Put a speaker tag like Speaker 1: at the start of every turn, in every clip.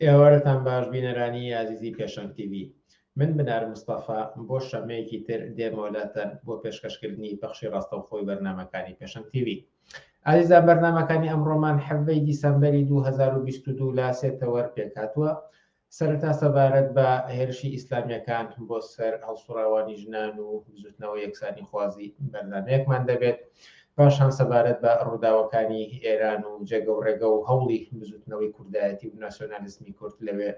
Speaker 1: ئێوارەتان باش بینەرانی ئازیزی پێشەنگ تیڤی من بنار مستەفا بۆ شەمەیەکی تر دێمەوە لاتان بۆ پێشکەشکردنی پەخشی ڕاستەوخۆی بەرنامەکانی پێشەنگ تیڤی ئازیزان بەرنامەکانی ئەمڕۆمان حەڤەی دیسەمبەری 2022 لە سێ تەوەر پێکهاتووە سەرەتا سەبارەت بە هێرشی ئیسلامییەکان بۆ سەر هەڵسوڕاوانی ژنان و بزوتنەوەی یەکسانیخوازی بەرنامەیەکمان دەبێت، پاشان سەبارەت بە ڕووداوەکانی ئێران و جێگە و ڕێگە و هەوڵی بزوتنەوەی کوردایەتی و ناسیۆنالیزمی کورد لەوێ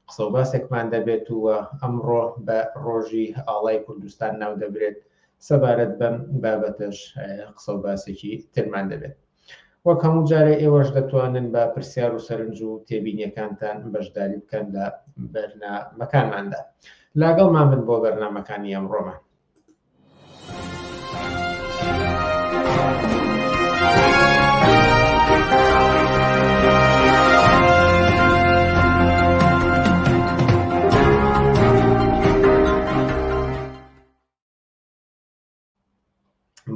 Speaker 1: قسە و باسێکمان دەبێت و ئەمڕۆ بە ڕۆژی ئاڵای کوردستان ناودەبرێت، سەبارەت بەم بابەتەش قسە و باسێکی ترمان دەبێت. وەک هەموو جارێ ئێوەش دەتوانن بە پرسیار و سەرنج و تێبینیەکانتان بەشداری بکەن لە بەرنامەکانماندا. لاگەڵمان بن بۆ بەرنامەکانی ئەمڕۆمان.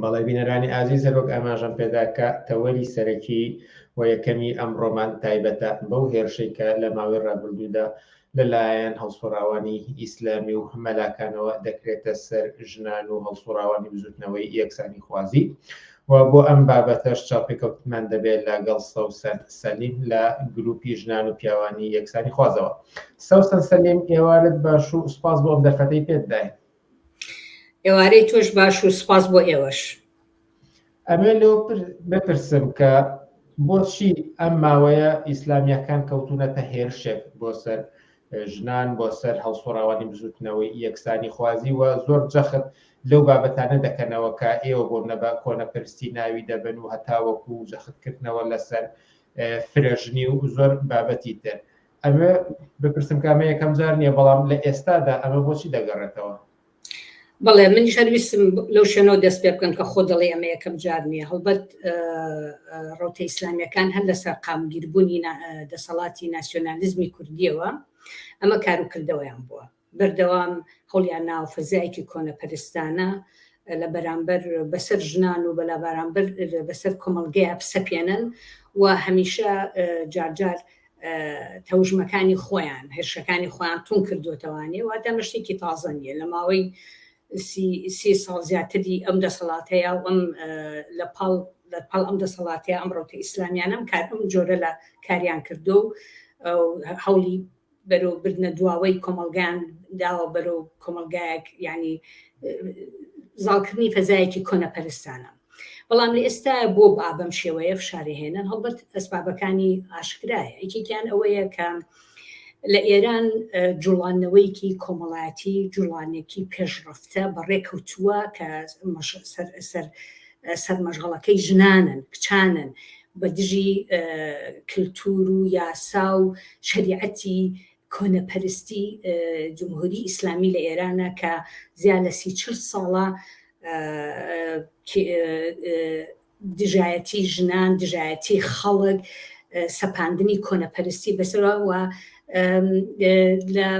Speaker 1: بەڵێ بینەرانی ئازیز هەروەک ئاماژەم پێدا کە تەوەری سەرەکی و یەکەمی ئەمڕۆمان تایبەتە بەو هێرشەی کە لە ماوەی ڕابردوودا لەلایەن هەڵسوڕاوانی ئیسلامی و مەلاکانەوە دەکرێتە سەر ژنان و هەڵسوڕاوانی بزوتنەوەی یەکسانی خوازی و بۆ ئەم بابەتەش چاوپێکەوتنمان دەبێت لەگەڵ سەوسەن سەلیم لە گروپی ژنان و پیاوانی یەکسانی خوازەوە. سەوسەن سەلیم ئێوارت باش و سوپاس بۆ ئەم دەرفەتەی پێت داین.
Speaker 2: ئێوارەی تۆش باش و سپاس بۆ ئێوەش.
Speaker 1: ئەمێ لەو بپرسم کە بۆچی ئەم ماوەیە ئیسلامیەکان کەوتونەتە هێرشێک بۆ سەر ژنان بۆ سەر هەڵسوڕاوانی بزوتنەوەی یەکسانی خوازی و زۆر جەخت لەو بابەتانە دەکەنەوە کە ئێوە بۆ نەبە کۆنەپەرستی ناوی دەبن و هەتاوەکو جەختکردنەوە لەسەر فرەژنی و زۆر بابەتی تر ئەمە بپرسم کە ئەمە یەکەم جار نییە بەڵام لە ئێستادا ئەمە بۆچی دەگەڕێتەوە؟
Speaker 2: بەڵێ منیش هەر ویستم لەو شوێنەوە دەست پێ بکەم کە خۆ دەڵێ ئەمە یەکەم جار نییە هەڵبەت ڕەوتە ئیسلامیەکان هەر لە سەرقامگیربوونی دەسەڵاتی ناسیۆنالیزمی کوردیەوە ئەمە کار و کردەوەیان بووە بەردەوام هەوڵیان ناوە فەزایەکی کۆنەپەرستانە لە بەرامبەر بەسەر ژنان و بەلا بەرامبەر بەسەر کۆمەڵگەیا بسەپێنن و هەمیشە جارجار تەوژمەکانی خۆیان هێرشەکانی خۆیان تون کردوتەوانێ واتە ئەمە شتێکی تازە نییە لە ماوەی سی ساڵ زیاتری ئەم دەسەڵاتەیە و ئەم لە پاڵ لە پاڵ ئەم دەسەڵاتەیە ئەم ڕەوتە ئیسلامیانەم کار ئەم جۆرە لە کاریان کردو و هەوڵی بەرەو بردنە دواوەی کۆمەڵگایان داوە بەرەو کۆمەڵگایەک یعنی زاڵکردنی فەزایەکی کۆنەپەرستانە بەڵام لە ئێستا بۆ با بەم شێوەیە فشارێ هێنن هەڵبەت ئەسبابەکانی ئاشکرایە یەکێکیان ئەوەیە کە لە ئێران جوڵانەوەیکی کۆمەڵایەتی جوڵانێکی پێشڕەفتە بەڕێکەوتووە کە سەر سەرمەشغەڵەکەی ژنانن کچانن بە دژی کلتور و یاسا و شەریعەتی کۆنەپەرستی جمهوری ئیسلامی لە ئێرانە کە زیاد لە سی چل ساڵە دژایەتی ژنان دژایەتی خەڵک سەپاندنی کۆنەپەرستی بەسەرەوە و لە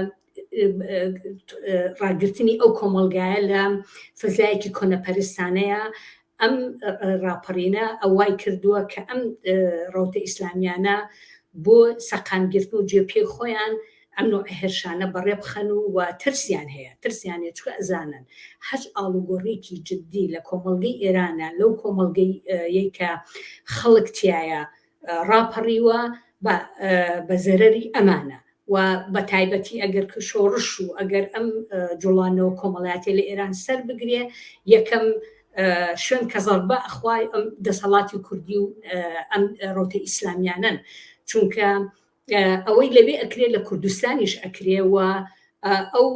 Speaker 2: ڕاگرتنی ئەو کۆمەڵگایە لە فەزایەکی کۆنەپەرستانەیە ئەم ڕاپەڕینە ئەوای کردووە کە ئەم ڕەوتە ئیسلامیانە بۆ سەقامگرتن و جێ پێی خۆیان ئەم نوع هێرشانە بەڕێ بخەن و و ترسیان هەیە ترسیان هەیە چونکە ئەزانن هەچ ئاڵوگۆڕێکی جدی لە کۆمەڵگەی ئێرانە لەو کۆمەڵگەی کە خەڵک تیایە ڕاپەڕیوە بە بە زەرەری ئەمانە و بە تایبەتی ئەگەر شۆڕش و ئەگەر ئەم جوڵانەوە کۆمەڵایەتیە لە ئێران سەر بگرێ یەکەم شوێن کە زەربە ئەخوای ئەم دەسەڵاتی کوردی و ئەم ڕەوتە ئیسلامیانەن چونکە ئەوەی لەوێ ئەکرێ لە کوردستانیش ئەکرێ و ئەو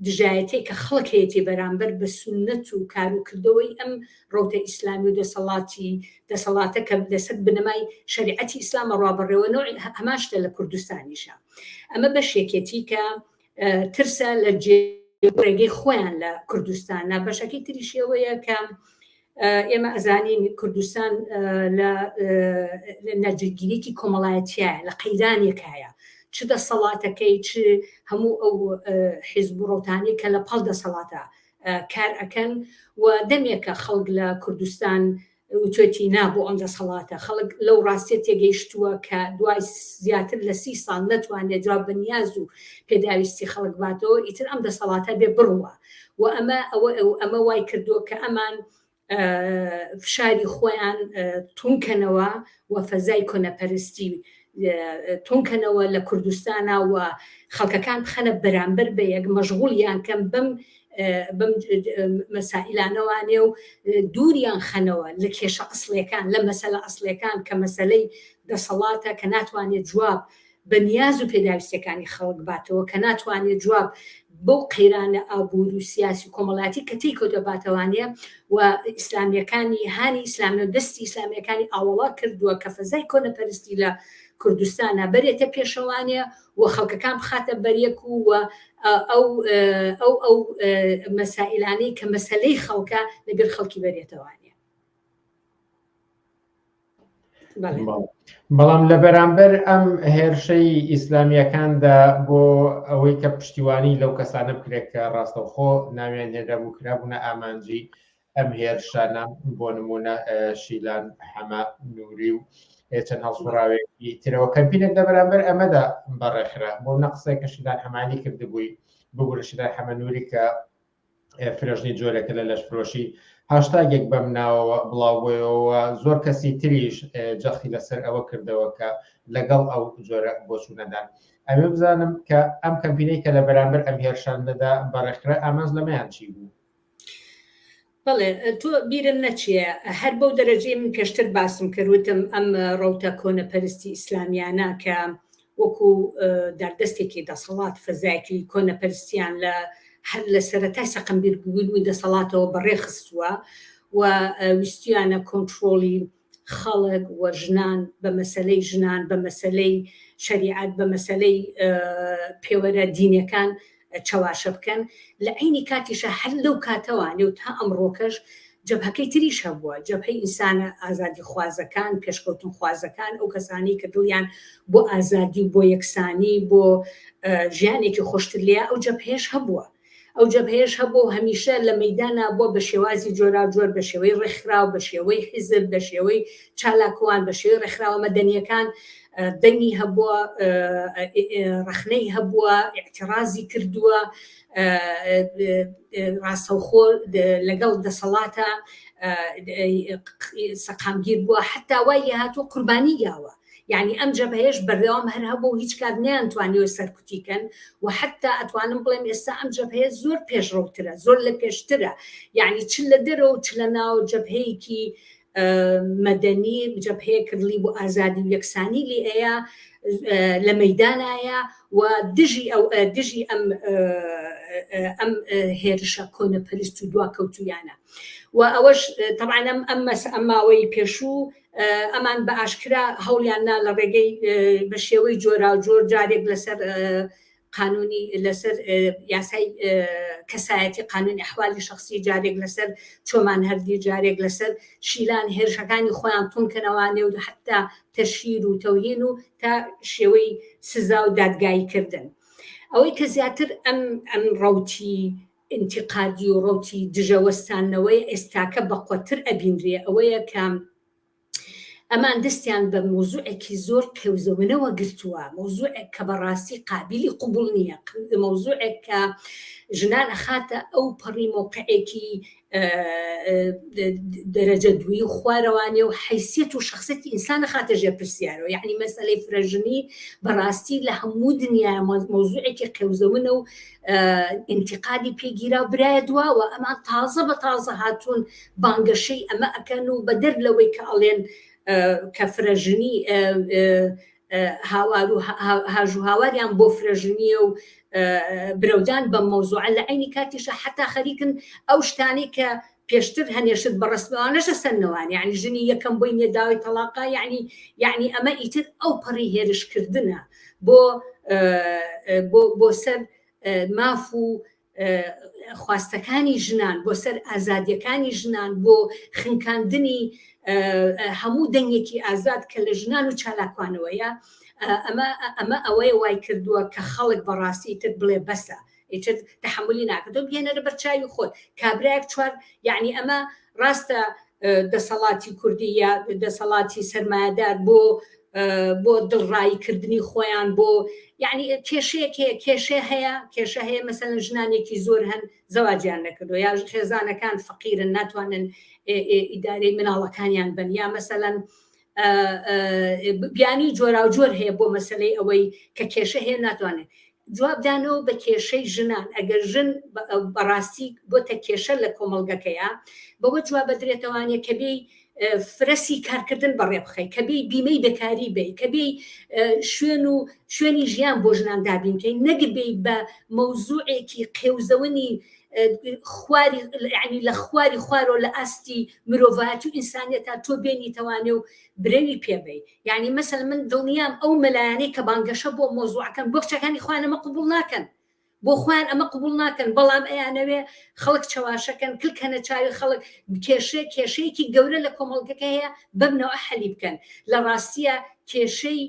Speaker 2: دژایەتیەی کە خەڵک هەیەتی بەرامبەر بە سوننەت و کاروکردەوەی ئەم ڕەوتە ئیسلامی و دەسەڵاتی دەسەڵاتە کە لەسەر بنەمای شەریعەتی ئیسلامە ڕوا بەڕێوە نەوعی هەمان شتە لە کوردستانیشە ئەمە بەشێکێتی کە ترسە لە جێ ڕێگەی خۆیان لە کوردستانە بەشەکەی تریشیەوەیە کە ئێمە ئەزانین کوردستان لە ناجێگیریی کۆمەڵایەتیایە لە قەیرانێکایە چ دەسەڵاتەکەی چ هەموو ئەو حیزب و ڕەوتانەی کە لە پاڵ دەسەڵاتە کار ئەکەن و دەمێکە خەڵک لە کوردستان. وتوێتی نا بۆ ئەم دەسەڵاتە، خەڵک لەو ڕاستیە تێگەیشتووە کە دوای زیاتر لە 30 ساڵ نەتوانێت جواب بە نیاز و پێداویستی خەڵک باتەوە، ئیتر ئەم دەسەڵاتە بێ بڕوا و ئەمە ئەوە ئەمە وای کردووە کە ئەمان فشاری خۆیان تونکەنەوە و فەزای کۆنەپەرستی تونکەنەوە لە کوردستانا و خەڵکەکان بخەنە بەرامبەر بە یەک، مەشغوڵیان کەن بەم بەم مەسائیلانەوانێ و دووریان خەنەوە لە کێشە ئەسڵیەکان، لە مەسەلە ئەسڵیەکان کە مەسەلەی دەسەڵاتە کە ناتوانێت جواب بە نیاز و پێداویستیەکانی خەڵک باتەوە، کە ناتوانێت جواب بەو قەیرانە ئابووری و سیاسی و کۆمەڵایەتی کە تێی کەوتە باتەوانێ و ئیسلامیەکانی هانی ئیسلامی و دەستی ئیسلامیەکانی ئاوەڵا کردووە کە فەزای کۆنەپەرستی لە کوردستانا بەرێتە پێشەوانێ و خەڵکەکان بخاتە بەریەک و و ئەو ئەو ئەو مەسائیلانەی کە مەسەلەی خەڵکە لەبیر خەڵکی بەرێتەوانێ.
Speaker 1: بەڵام لە بەرامبەر ئەم هێرشەی ئیسلامیەکاندا بۆ ئەوەی کە پشتیوانی لەو کەسانە بکرێت کە ڕاستەوخۆ ناویان هێنرابوو کرابوونە ئامانجی ئەم هێرشانە بۆ نمونە شیلان حەمە نوری و چەند هەڵسوڕاوێکی ترەوە کەمپینێک لە بەرامبەر ئەمەدا بەڕێخرا بۆ نە قسەی کە شیلان حەمانی کردبووی بگورە شیلان حەمە نوری کە فرەژنی جۆرێکە لە لەشفرۆشی هاشتاگێک بەم ناوەوە بڵاو بۆیەوە زۆر کەسی تریش جەختی لەسەر ئەوە کردەوە کە لەگەڵ ئەو جۆرە بۆچوونەدان ئەوێ بزانم کە ئەم کەمپینەی کە لە بەرامبەر ئەم هێرشاندەدا بەڕێکخرا ئامانج لەمەیان چی بوو؟
Speaker 2: بەڵێ تۆ بیرم نەچێ هەر بەو دەرەجەی من پێشتر باسم کرد وتم ئەم ڕەوتە کۆنەپەرستی ئیسلامیانە کە وەکو داردەستێکی دەسەڵات فەزایەکی کۆنەپەرستیان لە هەر لە سەرەتای سەقامگیربوونی دەسەڵاتەوە بەڕێ خستووە و ویستویانە کۆنترۆڵی خەڵک و ژنان بە مەسەلەی ژنان بە مەسەلەی شەریعەت بە مەسەلەی پێوەرە دینەکان چەواشە بکەن لە عەینی کاتیشا هەر لەو کاتەوە نێو تا ئەمڕۆکەش جەبهەکەی تریش هەبووە جەبهەی ئینسانە ئازادیخوازەکان پێشکەوتنخوازەکان ئەو کەسانەی کە دڵیان بۆ ئازادی و بۆ یەکسانی بۆ ژیانێکی خۆشتر لێیە ئەو جەبهەیەش هەبووە ئەو جەبهەیەش هەبووە و هەمیشە لە مەیدانا بووە بە شێوازی جۆراوجۆر، بە شێوەی ڕێکخراو، بە شێوەی حیزب، بە شێوەی چالاکوان، بە شێوەی ڕێکخراوە مەدەنییەکان دەنگی هەبووە، ڕەخنەی هەبووە، ئیعتیڕازی کردووە، ڕاستەوخۆ لەگەڵ دەسەڵاتە سەقامگیر بووە، حەتتا وای لێهاتووە قوربانی یاوە. یانی ئەم جەبهەیەش بەردەوام هەر هەبوو و هیچ کات نەیانتوانیوە سەرکوتی کەن و حەتتا ئەتوانم بڵێم ئێستا ئەم جەبهەیە زۆر پێشڕەوترە زۆر لە پێشترە یعنی چ لە دەرەوە و چ لە ناو جەبهەیەکی مەدەنی جەبهەیە کردلی بۆ ئازادی و یەکسانی لێ ئەیە لە مەدانایە و دژی ئەو دژی ئەم ئەم هێرشە کۆنەپەرست و دواکەوتویانە و ئەوەش تەبعەن ئەم ئەم مەس ئەم ماوەی پێشوو ئەمان بە ئاشکرا هەوڵیان نا لە ڕێگەی بە شێوەی جۆراوجۆر جارێک لەسەر قانونی لەسەر یاسای کەسایەتی قانونی ئەحوالی شخصی جارێک لەسەر چۆمان هەردی جارێک لەسەر شیلان هێرشەکانی خۆیان تونکەنەوانێ و حتا تەشهیر و تەوهین و تا شێوەی سزا و دادگایی کردن ئەوەی کە زیاتر ئەم ئەم ڕوتی ئینتیقادی و ڕەوتی دژە وەستاندنەوەی ئێستاکە بەقوەتتر ئەبینرێ ئەوەیە کە ئەمان دەستیان بە مەوزوعێکی زۆر قێوزەونەوە گرتووە، مەوزوعێک کە بەڕاستی قابیلی قبوڵ نییە، مەوزوعێک کە ژنان ئەخاتە ئەو پەڕی مەوقعێکی دەرەجە دووی و خوارەوانێ و حەیسیەت و شەخسیەتی ئینسان ئەخاتە ژێر پرسیارەوە یەعنی مەسەلەی فرەژنی بەڕاستی لە هەموو دنیا مەوزوعێکی قێوزەونە و ئینتیقادی پێگیرا و برایە دواوە ئەمان تازە بە تازە هاتوون بانگەشەی ئەمە ئەکەن و بەدەر لەوەی کە ئەڵێن کە فرەژنی هاوار و هاژ و هاواریان بۆ فرەژنیە و برەودان بەم مەوزوعە لە عەینی کاتیشە حەتا خەریکن ئەو شتانەی کە پێشتر هەنێشت بە ڕەسمیوانەشە سەنەوان یعنی ژنی یەکەم بۆی نیە داوای تەڵاقا یعنی یعنی ئەمە ئیتر ئەو پەڕی هێرشکردنە بۆ بۆ بۆ سەر ماف و خواستەکانی ژنان، بۆ سەر ئازادیەکانی ژنان، بۆ خنکاندنی هەموو دەنگێکی ئازاد کە لە ژنان و چالاکوانەوەیە، ئەمە ئەمە ئەوەیە وای کردووە کە خەڵک بەڕاستی ئیتر بڵێ بەسە، ئیتر تەحەمولی ناکات. تۆ بهێنەرە بەر چاوی خۆت کابرایەک چوار یعنی ئەمە ڕاستە. دەسەڵاتی کوردی یا دەسەڵاتی سەرمایەدار بۆ بۆ دڵڕایی کردنی خۆیان بۆ یعنی کێشەیەک هەیە کێشە هەیە کێشە هەیە مەسەلەن ژنانێکی زۆر هەن زەواجیان نەکردووە یا خێزانەکان فەقیرن ناتوانن ئیدارەی مناڵەکانیان بن یا مەسەلەن بیانی جۆراوجۆر هەیە بۆ مەسلەی ئەوەی کە کێشە هەیە ناتوانێت جوابدانەوە بە کێشەی ژنان ئەگەر ژن بەڕاستی بۆتە کێشە لە کۆمەڵگەکەیە بەوە جوابەدرێتەوانە کە بێی فرەسی کارکردن بەڕێ بخەی کە بێی بیمەی بێکاری بی کە بێی شوێن و شوێنی ژیان بۆ ژنان دابینکەی نەک بێی بە مەوزوعێکی قێوزەونی خواری یعنی لە خواری خوارەوە لە ئاستی مرۆڤایەتی و ئینسانیەتا تۆ بێنیتەوانێ و برەوی پێبەی یعنی مەسەل من دڵنیام ئەو مەلایانەی کە بانگەشە بۆ مۆزوعەکەن بۆ کچەکانی خۆیان ئەمە قبوڵ ناکەن بۆ خۆیان ئەمە قبوڵ ناکەن بەڵام ئەیانەوێ خەڵک چەواشەکەن کلکەنە چاوی خەڵک کێشە کێشەیەکی گەورە لە کۆمەڵگەکە هەیە بەمنەوە حەلی بکەن لە ڕاستیە کێشەی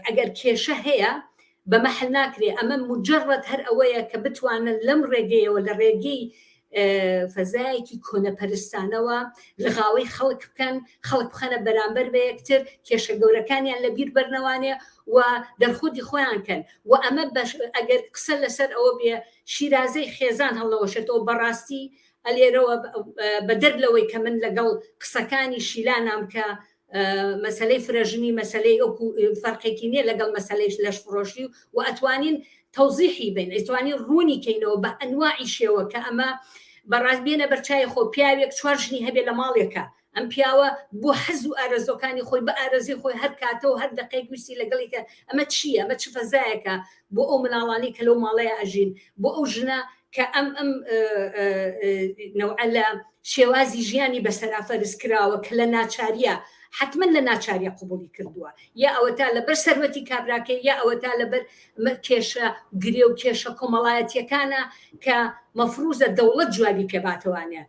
Speaker 2: ئەگەر کێشە هەیە بەمە حل ناکرێ ئەمە مجرد هەر ئەوەیە کە بتوانن لەم ڕێگەیەوە لە ڕێگەی فەزایەکی کۆنەپەرستانەوە لغاوەی خەڵک بکەن خەڵک بخەنە بەرامبەر بە یەکتر کێشە گەورەکانیان لە بیر بەرنەوانێ و دەرخودی خۆیان کەن و ئەمە ئەگەر قسە لەسەر ئەوە بێ شیرازەی خێزان هەڵنەوەشێتەوە بەڕاستی ئەلێرەوە بەدەر لەوەی کە من لەگەڵ قسەکانی شیلانام کە مەسەلەی فرەژنی مەسەلەی ئەوکو فەرقێکی نییە لەگەڵ مەسەلەی لەشفرۆشی و ئەتوانین تەوزیحی بین ئەتوانین ڕوونی کەینەوە بە ئەنواعی شێوە کە ئەمە بەڕاست بێنە بەرچای خۆ پیاوێک چوار ژنی هەبێ لە ماڵێکە ئەم پیاوە بۆ حەز و ئارەزۆکانی خۆی بە ئارەزی خۆی هەر کاتە و هەر دقەیەک ویستی لەگەڵی کە ئەمە چییە ئەمە چ فەزایەکە بۆ ئەو مناڵانی کە لەو ماڵەیە ئەژین بۆ ئەو ژنە کە ئەم ئەم نەوعە لە شێوازی ژیانی بەسەرا فەرز کراوە کە لە ناچاریە حتمما لە ناچاریە قوبولی کردووە یا ئەوەتا لەبەر سەروەتی کابراکەی یا ئەوەتا لەبەر کێشە گرێ و کێشە کۆمەڵایەتیەکانە کە مەفروزە دەوڵەت جوابی پێباتەوانە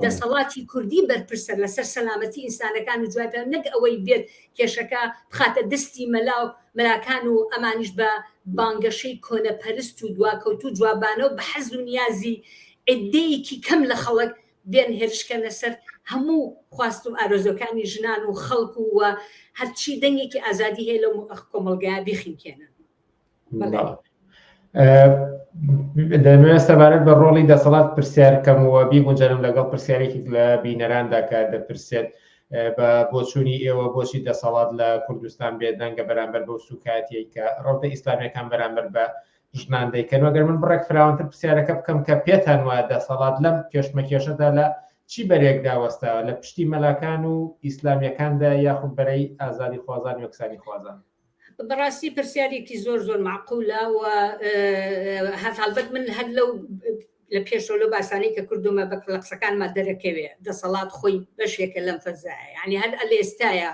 Speaker 2: دەسەڵاتی کوردی بەرپرسە لەسەر سەلامەتی ئینسانەکان و جوابیان نەک ئەوەی بێت کێشەکە بخاتە دەستی مەلا و مەلاکان و ئەمانیش بە بانگەشەی کۆنەپەرست و دواکەوتوو جوابانەوە بە حەز و نیازی عیددەیەکی کەم لە خەڵک بێن هێرشکەنە سەر هەموو خواست و ئارەزوەکانی ژنان و خەڵک و و هەرچی دەنگێکی ئازادی هەیە لەو کۆمەڵگایە بیخنکێنن.
Speaker 1: دەمەوێت سەبارەت بە ڕۆڵی دەسەڵات پرسیار کەم و بیگونجێنم لەگەڵ پرسیارێکی لە بینەراندا کە دەپرسێت بە بۆچوونی ئێوە بۆچی دەسەڵات لە کوردستان بێدەنگە بەرامبەر بەو سوکایەتیەی کە ڕەوتە ئیسلامیەکان بەرامبەر بە ژنان دەیکەن وەگەر من بڕێک فراوانتر پرسیارەکە بکەم کە پێتان وایە دەسەڵات لەم کێشمەکێشەدا لە چی بەرێکدا وەستاوە لە پشتی مەلاکان و ئیسلامیەکاندا یاخود بەرەی ئازادی خوازان یەکسانی خوازان
Speaker 2: بەڕاستی پرسیارێکی زۆر زۆر معقولە و هەڵبەت من هەر لەو لە پێشەوە لەو باسانەی کە کردومە بە لە قسەکانما دەرەکەوێ دەسەڵات خۆی بەشێکە لەم فەزایە یعنی هەر ئەلێ ئێستاە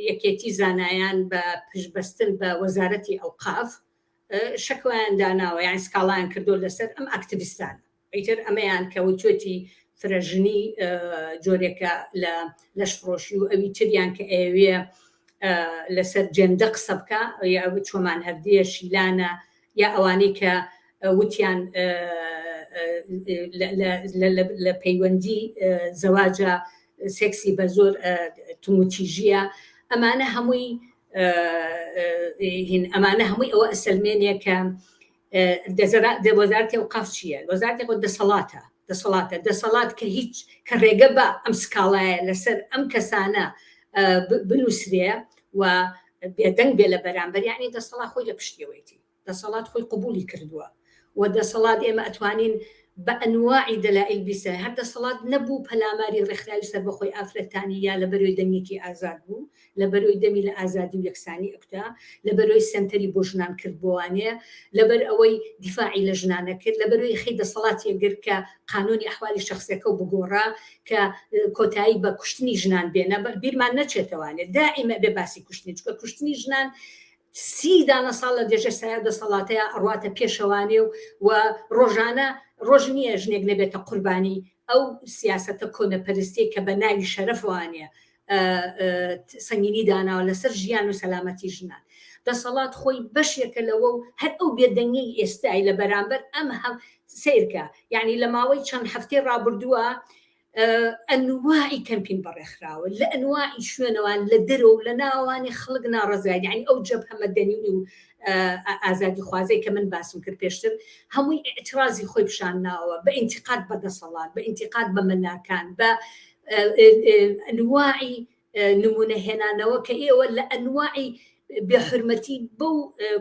Speaker 2: یەکێتی زانایان بە پشتبەستن بە وەزارەتی ئەوقاف شەکوایان داناوە یان سکاڵایان کردو لەسەر ئەم ئەکتیڤیستانە ئیتر ئەمەیان کە وتوێتی فرەژنی جۆرێکە لە لەشفرۆشی و ئەوی تریان کە ئەیەوێ لەسەر جێندە قسە بکە یا چۆمان هەردیە شیلانە یا ئەوانەی کە وتیان لە پەیوەندی زەواجە سێکسی بە زۆر تونوتیژیە ئەمانە هەمووی ئەمانە هەمووی ئەوە ئەسەلمێنێ کە وەزارەتی ئەوقاف چییە؟ وەزارەتی ئەوقاف دەسەڵاتە، دەسەڵاتە، دەسەڵات کە هیچ کە ڕێگە بە ئەم سکاڵایە لەسەر ئەم کەسانە بنووسرێ و بێدەنگ بێ لە بەرامبەر یعنی دەسەڵات خۆی لە پشتیەوەیتی دەسەڵات خۆی قبولی کردووە و دەسەڵات ئێمە ئەتوانین بە ئەنواعی دەلائیل بیسە هەر دەسەڵات نەبوو پەلاماری ڕێکخراوی سەربەخۆی ئافرەتانی یا لە بەرۆی دەنگێکی ئازاد بوو لە بەرۆی دەمی لە ئازادی و یەکسانی ئەکوتا، لە بەرۆی سەنتەری بۆ ژنان کردبۆوانێ، لەبەر ئەوەی دیفاعی لە ژنان ئەکرد، لە بەرۆی خەی دەسەڵاتی ئەگرت کە قانوونی ئەحوالی شەخسیەکەو بگۆڕا کە کۆتایی بە کوشتنی ژنان بێنە، بیرمان نەچێتەوانێ دائیم ئەبێ باسی کوشتنی چونکە کوشتنی ژنان سی دانە ساڵ لە دێژە سایە دەسەڵاتەیا ئەڕواتە پێشەوانێ و و ڕۆژانە ڕۆژ نییە ژنێک نەبێتە قوربانی ئەو سیاسەتە کۆنەپەرستیەی کە بە ناوی شەرەفەوانێ سەنگینی داناوە لەسەر ژیان و سەلامەتی ژنان. دەسەڵات خۆی بەشێکە لەوە و هەر ئەو بێدەنگیەی ئێستای لە بەرامبەر ئەم هەم سەیرکە یعنی لە ماوەی چەند هەفتەی ڕابردووە. ئەنواعی کەمپین بەڕێخراوە لە ئەنواعی شوێنەوان لە دەرەوە و لە ناوانی خەڵک ناڕەزایەتی، یعنی ئەو جەبهە مەدەنی و ئازادی خوازەی کە من باسم کرد پێشتر هەمووی ئیعترازی خۆی پیشان ناوە بە ئینتیقاد بە دەسەڵات، بە ئینتیقاد بە مەلاکان، بە ئەنواعی نمونە هێنانەوە کە ئێوە لە ئەنواعی بێحورمەتی بەو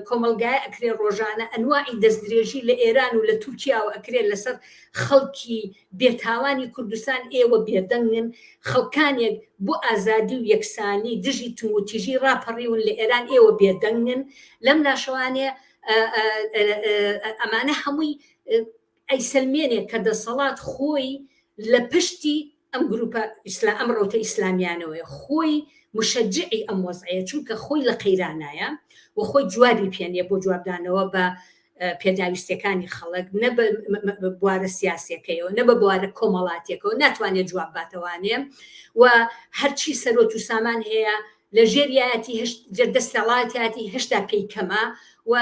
Speaker 2: کۆمەڵگایە ئەکرێ ڕۆژانە ئەنواعی دەستدرێژی لە ئێران و لە تورکیاوە ئەکرێ لەسەر خەڵکی بێتاوانی کوردستان ئێوە بێدەنگن خەڵکانێک بۆ ئازادی و یەکسانی دژی توندوتیژی ڕاپەڕیون لە ئێران ئێوە بێدەنگن لەم ناشەوانێ ئەمانە هەمووی ئەیسەلمێنێ کە دەسەڵات خۆی لە پشتی ئەم گروپە ئیسلا ئەم ڕەوتە ئیسلامیانەوەیە خۆی مشەجعی ئەم وەزعەیە چونکە خۆی لە قەیرانایە و خۆی جوابی پێ نیە بۆ جوابدانەوە بە پێداویستیەکانی خەڵک نە بە بوارە سیاسیەکەیەوە نە بە بوارە کۆمەڵاتیەکەوە ناتوانێت جواب باتەوانێ و هەرچی سەرۆت و سامان هەیە لە ژێر یایەتی هێشت ژێر دەستەڵاتیاتی هێشتا پێی کەمە و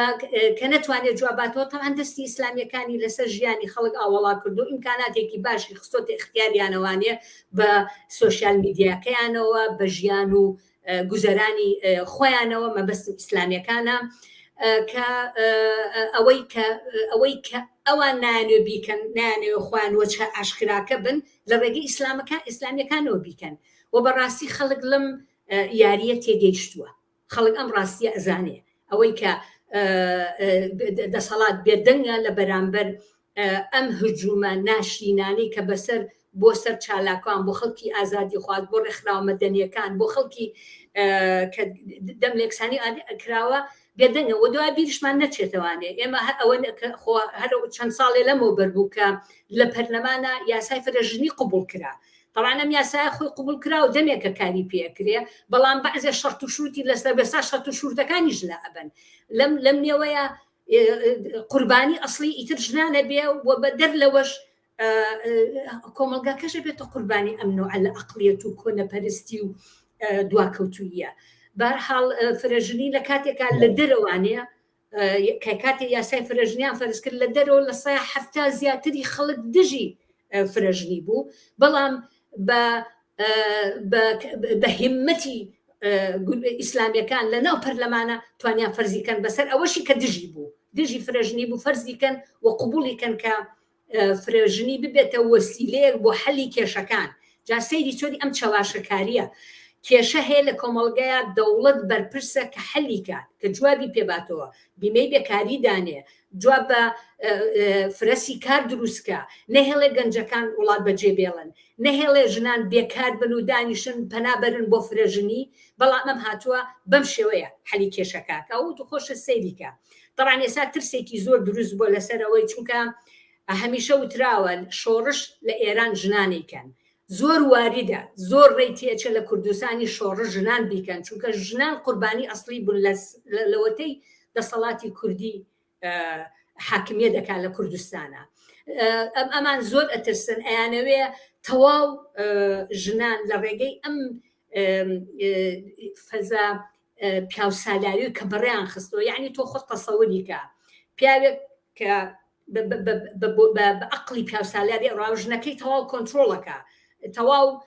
Speaker 2: کە نەتوانێت جواباتەوە تەبعەن دەستی ئیسلامیەکانی لەسەر ژیانی خەڵک ئاوەڵا کردو ئیمکاناتێکی باشی خستۆتە ئیختیاریانەوانێ بە سۆشیال میدیاکەیانەوە بە ژیان و گوزەرانی خۆیانەوە مەبەستم ئیسلامیەکانە کە ئەوەی کە ئەوەی کە ئەوان نایانەوێ بیکەن نایانەوێ خۆیان وەچە ئاشکراکە بن لە ڕێگەی ئیسلامەکان ئیسلامیەکانەوە بیکەن و بەڕاستی خەڵک لەم یارییە تێگەیشتووە، خەڵک ئەم ڕاستیە ئەزانێ، ئەوەی کە دەسەڵات بێدەنگە لە بەرامبەر ئەم هجومە ناشرینانەی کە بەسەر بۆ سەر چالاکان، بۆ خەڵکی ئازادیخواز، بۆ ڕێکخراوە مەدەنیەکان، بۆ خەڵکی کە دەم لێکسانی کراوە بێدەنگە و دوای بیرشمان نەچێتەوانێ ئێمە هەر ئەوە خۆ هەر چەند ساڵێ لەمەوبەر بوو کە لە پەرلەمانە یاسای فرەژنی قبوڵ کرا تەبعەن ئەم یاسایە خۆی قبوڵ کرا و دەمێکە کاری پێ ئەکرێ بەڵام بەعزێ شەرت و شروتی لەسەر بێسا شەرت و شروتەکانیش لا ئەبەن لەم لەم نێوەیە قوربانی ئەسڵی ئیتر ژنانە بێ و بەدەر لەوەش کۆمەڵگاکەش بێتە قوربانی ئەم نوعە لە ئەقلیەت و کۆنەپەرستی و دواکەوتوویە بارحاڵ فرەژنی لە کاتێکا لە دەرەوانەیە کە کاتێ یاسای فرەژنیان فەرز کرد لە دەرەوە لە سای 70 زیاتری خەڵک دژی فرەژنی بوو بەڵام بە بە هیمەتی ئیسلامیەکان لە ناو پەرلەمانە توانیان فەرزی کەن بەسەر ئەوەشی کە دژی بوو دژی فرەژنی بوو فەرزی کەن و قوبولی کەن کە فرەژنی ببێتە وەسیلەیەک بۆ حەلی کێشەکان جا سەیری چۆنی ئەم چەواشەکاریە کێشە هەیە لە کۆمەڵگەیا دەوڵەت بەرپرسە کە حەلی کات کە جوابی پێباتەوە بیمەی بێکاری دانێ جواب بە فرەسی کار دروستکە نەهێڵێ گەنجەکان وڵات بەجێ بێڵن نەهێڵێ ژنان بێکار بن و دانیشن پەنا بەرن بۆ فرەژنی بەڵام ئەم هاتووە بەم شێوەیە حەلی کێشەکە و تو خۆشت سەیری کە تەبعەن ئێستا ترسێکی زۆر دروست بووە لەسەر ئەوەی چونکە هەمیشە وتراوە شۆڕش لە ئێران ژنانی کەن زۆر واریدە زۆر ڕێی تێچە لە کوردستانی شۆڕش ژنان بیکەن چونکە ژنان قوربانی ئەسڵی بوون لەوەتەی دەسەڵاتی کوردی حاکمیە دەکات لە کوردستانە ئەم ئەمان زۆر ئەترسن ئەیانەوێ تەواو ژنان لە ڕێگەی ئەم فەزا پیاوسالاری کە بەڕێیان خستەوە یعنی تۆ خۆت تەسەوری کە پیاوێک کە بە عقلی پیاوسالاری ڕاو ژنەکەی تەواو کۆنتترۆڵەکە تەواو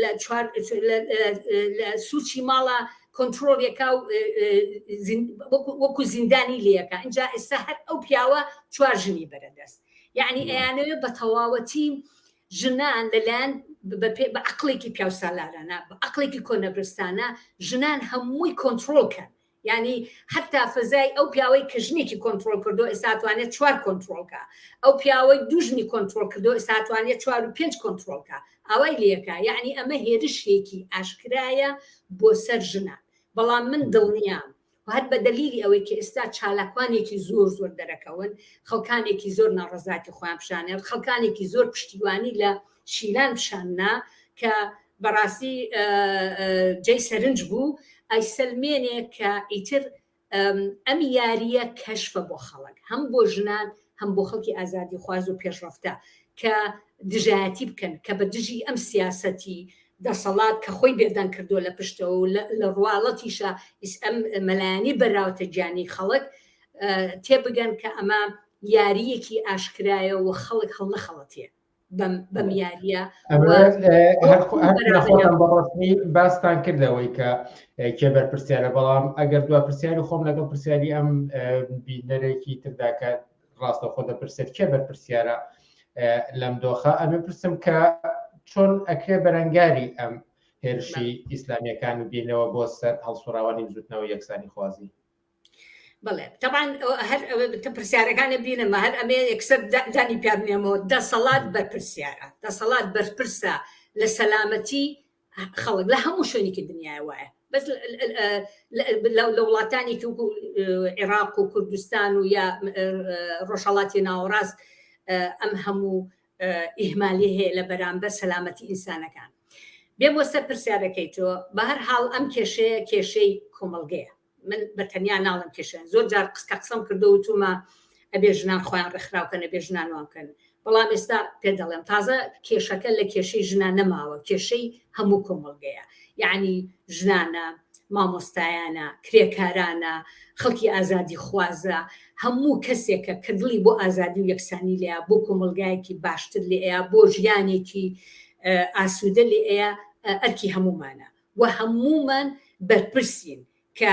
Speaker 2: لە چوار لە سوچی ماڵە کۆنتترۆڵیەکە و وەکو زیندانی لەکە اینجا ئێستا هەر ئەو پیاوە چوار ژنی بەرەدەست یعنی ئەیانەوێ بە تەواوەتی ژنان لەلایەن بە عقلێکی پیاوسالارانە بە عقلێکی کۆنەبرستانە ژنان هەمووی کۆنتترۆل کەن یانی حەتا فەزای ئەو پیاوەی کە ژنێکی کۆنترۆڵ کردو ئێستا توانێت چوار کۆنترۆڵ کا ئەو پیاوەی دوو ژنی کۆنترۆڵ کردو ئێستا توانێت چوار و پێنج کۆنترۆڵ کا ئاوای لێکا یعنی ئەمە هێرشێکی ئاشکرایە بۆ سەر ژنان بەڵام من دڵنیام و هەر بە دەلیلی ئەوەی کە ئێستا چالاکوانێکی زۆر زۆر دەرەکەون خەڵکانێکی زۆر ناڕەزاتی خۆیان پیشانێن خەڵکانێکی زۆر پشتیوانی لە شیلان پیشاننا کە بەڕاستی جێی سەرنج بوو ئەیسەلمێنێ کە ئیتر ئەم یارییە کەشفە بۆ خەڵک هەم بۆ ژنان هەم بۆ خەڵکی ئازادیخواز و پێشڕەفتە کە دژایەتی بکەن کە بە دژی ئەم سیاسەتی دەسەڵات کە خۆی بێدەنگ کردووە لە پشتەوە و لە ڕواڵەتیشە ئەم مەلایانی بەراوتە گیانی خەڵک تێبگەن کە ئەمە یارییەکی ئاشکرایە و خەڵک هەڵنەخەڵەتێ. بەم یاریە
Speaker 1: بەڕسمی باستان کرد لەوەی کە کێ بەرپرسیارە بەڵام ئەگەر دو پرسیاری خۆم لەگەڵ پرسیاری ئەم بینەرێکی تردا کە ڕاستەوخۆ دەپرسێت کێ بەرپرسیارە لەم دۆخە ئەمێ پرسم کە چۆن ئەکرێ بەرەنگاری ئەم هێرشی ئیسلامیەکان بینەوە بۆ سەر هەڵسوڕاوانی بزوتنەوە یەکسانی خوازی
Speaker 2: بەڵێ تەبان هەر پرسیارەکانە بینەمە هەر ئەمێ یەکسەر دانی پیابنێمەوە دەسەڵات بەرپرسیارە دەسەڵات بەرپرسە لە سەلامەتی خەڵک لە هەموو شوێنێکی دنیای وایە بەس لە وڵاتانی وەکو عێراق و کوردستان و یا ڕۆژهڵاتی ناوەڕاست ئەم هەموو ئیهمالی هەیە لە بەرامبەر سەلامەتی ئینسانەکان بێم بۆ سەر پرسیارەکەی تۆ بە هەر حاڵ ئەم کێشەیە کێشەی کۆمەڵگەیە من بە تەنیا ناڵم کێشەن زۆر جار قسکە قسەم کردو وتومە ئەبێ ژنان خۆیان ڕێکخراوکەن ئەبێ ژنان وان بکەن بەڵام ئێستا پێ دەڵێم تازە کێشەکە لە کێشەی ژنان نەماوە کێشەی هەموو کۆمەڵگەیە یعنی ژنانە مامۆستایانە کرێکارانە خەڵکی ئازادی خوازە هەموو کەسێکە کە دڵی بۆ ئازادی و یەکسانی لێە بۆ کۆمەڵگایەکی باشتر لێەیە بۆ ژیانێکی ئاسوودە لێەیە ئەرکی هەمومانە و هەموومان بەرپرسین کە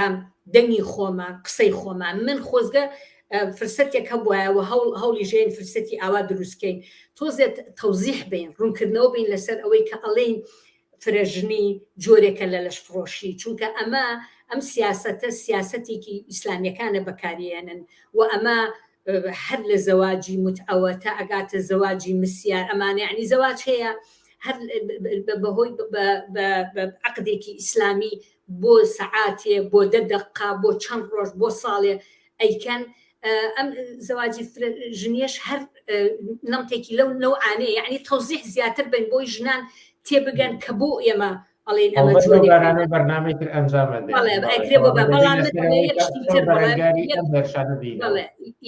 Speaker 2: دەنگی خۆمان قسەی خۆمان من خۆزگە فرسەتێک هەبوایە و هەوڵ هەوڵی ژێن فرسەتی ئاوا دروستکەین تۆزێت تەوزیح بین ڕوونکردنەوە بین لەسەر ئەوەی کە ئەڵێین فرەژنی جۆرێکە لە لەشفرۆشی چونکە ئەمە ئەم سیاسەتە سیاسەتێکی ئیسلامیەکانە بەکاریێنن و ئەمە هەر لە زەواجی متعەوە تا ئەگاتە زەواجی مسیار ئەمانە یعنی زەواج هەیە هەر بەهۆی عقدێکی ئیسلامی بۆ سەعاتێ بۆ دە دقا بۆ چەند ڕۆژ بۆ ساڵێ ئەیکەن ئەم زەواجی ژنیش هەر نەمتێکی لەو نەوعانەیە یعنی تەوزیح زیاتر بن بۆی ژنان تێبگەن کە بۆ ئێمە ئەڵێن ئەمە
Speaker 1: جۆرێک بەرنامەی تر ئەنجام
Speaker 2: ئەکرێ بۆ بەڵام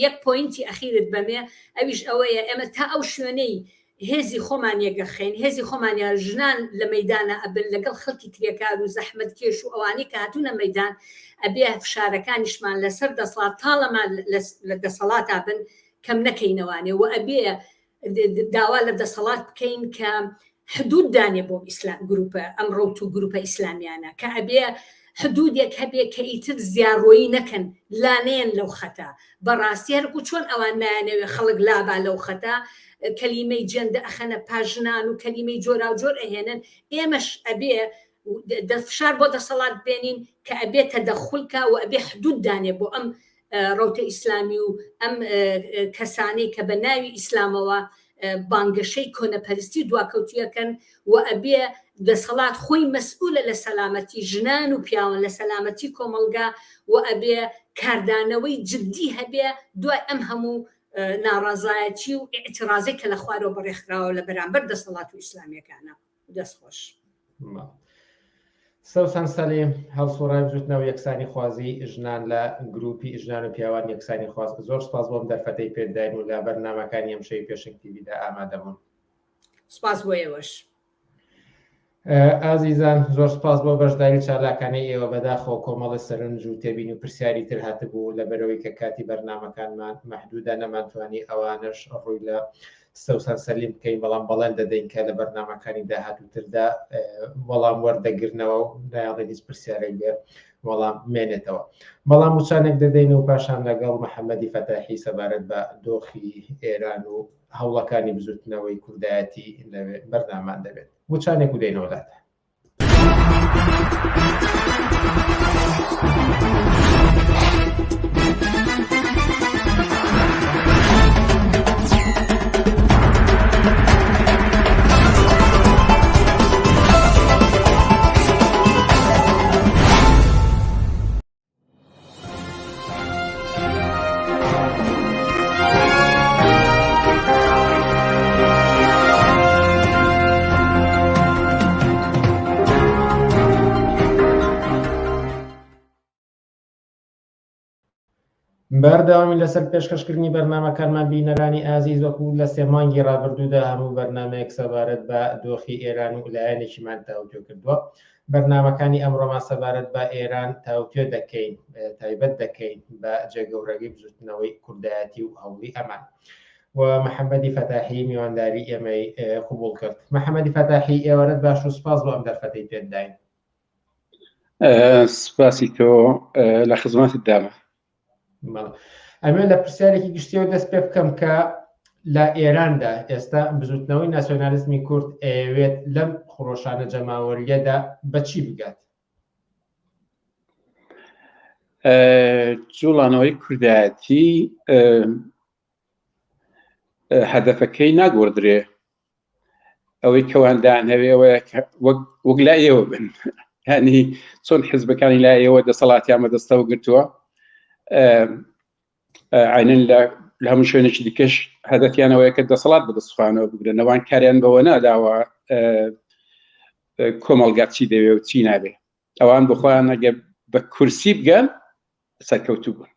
Speaker 2: یەک point ی ئەخیرت بەمێ ئەویش ئەوەیە ئێمە تا ئەو شوێنەی هێزی خۆمان یەکەخەین هێزی خۆمانیا ژنان لە مەدانە ئەبن لەگەڵ خەڵکی کرێکار و زەحمەت کێش و ئەوانەی کە هاتوونە مەدان ئەبێ فشارەکانیشمان لەسەر دەسەڵات تاڵەمان لە دەسەڵاتا بن کەم نەکەینەوانێ و ئەبێ داوا لە دەسەڵات بکەین کە حدود دانێ بۆ ئیسلام گروپە ئەم ڕەوت و گروپە ئیسلامیانە کە ئەبێ حدودێک هەبێ کە ئیتر زیاڕۆیی نەکەن لانەیەن لەو خەتە بەڕاستی هەرکو چۆن ئەوان نایانەوێ خەڵک لابا لەو خەتە کەلیمەی جەندە ئەخەنە پاژنان و کەلیمەی جۆراوجۆر ئەهێنن ئێمەش ئەبێ فشار بۆ دەسەڵات بێنین کە ئەبێ تەدەخول کا و ئەبێ حدود دانێ بۆ ئەم ڕەوتە ئیسلامی و ئەم کەسانەی کە بە ناوی ئیسلامەوە بانگەشەی کۆنەپەرستی و دواکەوتویەکەن و ئەبێ دەسەڵات خۆی مەسئولە لە سەلامەتی ژنان و پیاوان لە سەلامەتی کۆمەڵگا و ئەبێ کاردانەوەی جدی هەبێ دوای ئەم هەموو ناڕەزایەتی و ئیعترازەی کە لە خوارەوە بەڕێخراوە لە بەرامبەر دەسەڵات و ئیسلامیەکانە. دەست خۆش.
Speaker 1: سەوسەن سەلیم هەڵسوڕای بزوتنەوە یەکسانی خوازی ژنان لە گروپی ژنان و پیاوان یەکسانی خواز زۆر سپاس بۆم دەرفەتەی پێداین و لە بەرنامەکانی ئەمشەوی پێشەنگ تیڤیدا ئامادەبوون.
Speaker 2: سپاس بۆ ئێوەش.
Speaker 1: ئازیزان زۆر سپاس بۆ بەشداری چالاکانەی ئێوە بەداخەوە کۆمەڵی سەرنج و تێبینی و پرسیاری تر هاتبوو لەبەرەوەی کە کاتی بەرنامەکانمان مەحدودە نەمانتوانی ئەوانەش ڕووی لە سەوسەن سەلیم بکەین بەڵام بەڵێن دەدەین کە لە بەرنامەکانی داهاتووتردا وەڵام وەردەگرنەوە و نایەڵێن هیچ پرسیارێک بێ وەڵام بمێنێتەوە بەڵام وچانێک دەدەین و پاشان لەگەڵ محەممەدی فەتاحی سەبارەت بە دۆخی ئێران و هەوڵەکانی بزوتنەوەی کوردایەتی لەوێ بەرنامان دەبێت وچانێک و دەینەوە لاتان. بەردەوامی لەسەر پێشکەشکردنی بەرنامەکانمان بینەرانی ئازیز وەکو لە سێ مانگی ڕابردوودا هەموو بەرنمەیەک سەبارەت بە دۆخی ئێران و لایەنێکیمان تاوتوێ کردووە بەرنامەکانی ئەمڕۆمان سەبارەت بە ئێران تاوتوێ دەکەین تایبەت دەکەین بە جێگەورەگەی بزوتنەوەی کوردایەتی و هەوڵی ئەمان. و محەممەدی فەتاحی میوانداری ئێمەی قبوڵ کرد. محەممەدی فەتاحی ئێوارەت باش و سپاس بۆ ئەم دەرفەتەی پێت داین.
Speaker 3: سپاسی تۆ لە خزمەتت دامە.
Speaker 1: ئەمێ لە پرسیارێکی گشتیەوە دەست پێ بکەم کە لە ئێراندا ئێستا بزوتنەوەی ناسیۆنالیزمی کورد ئەیەوێت لەم خرۆشانە جەماوەریەدا بەچی بگات؟
Speaker 3: جوڵانەوەی کوردایەتی هەدەفەکەی ناگۆڕدرێ ئەوەی کەوان دانەوێ ئەوەیە وەک لا ئێوە بن هەنی چۆن حزبەکانی لا ئێوە دەسەڵاتیان بەدەستەوە گرتووە عینەن لە لە هەموو شوێنێکی دیکەش هەدەفیانەوەیە کە دەسەڵات بەدەستخوانەوە بگرن نەوان کاریان بەوە ناداوە کۆمەڵگا چی دەوێ و چی نابێ ئەوان بخۆیان ئەگەر بە کورسی بگەن سەرکەوتوو بوون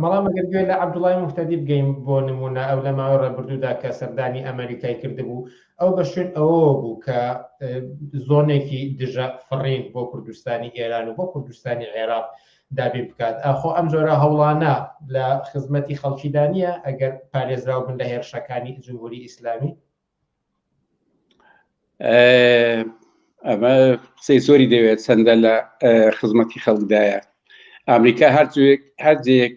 Speaker 1: بەڵام ئەگەر گوێ لە عەبدوڵای موهتەدی بگەین بۆ نمونە ئەو لە ماوەی ڕابردوودا کە سەردانی ئەمریکای کردبوو ئەو بە شوێن ئەوەوە بوو کە زۆنێکی دژە فڕین بۆ کوردستانی ئێران و بۆ کوردستانی عێراق دابین بکات ئاخۆ ئەم جۆرە هەوڵانە لە خزمەتی خەڵکیدا نییە ئەگەر پارێزراو بن لە هێرشەکانی جمهوری ئیسلامی؟
Speaker 3: ئەمە قسەی زۆری دەوێت چەندە لە خزمەتی خەڵکدایە ئەمریکا هەرجێک هەرجێک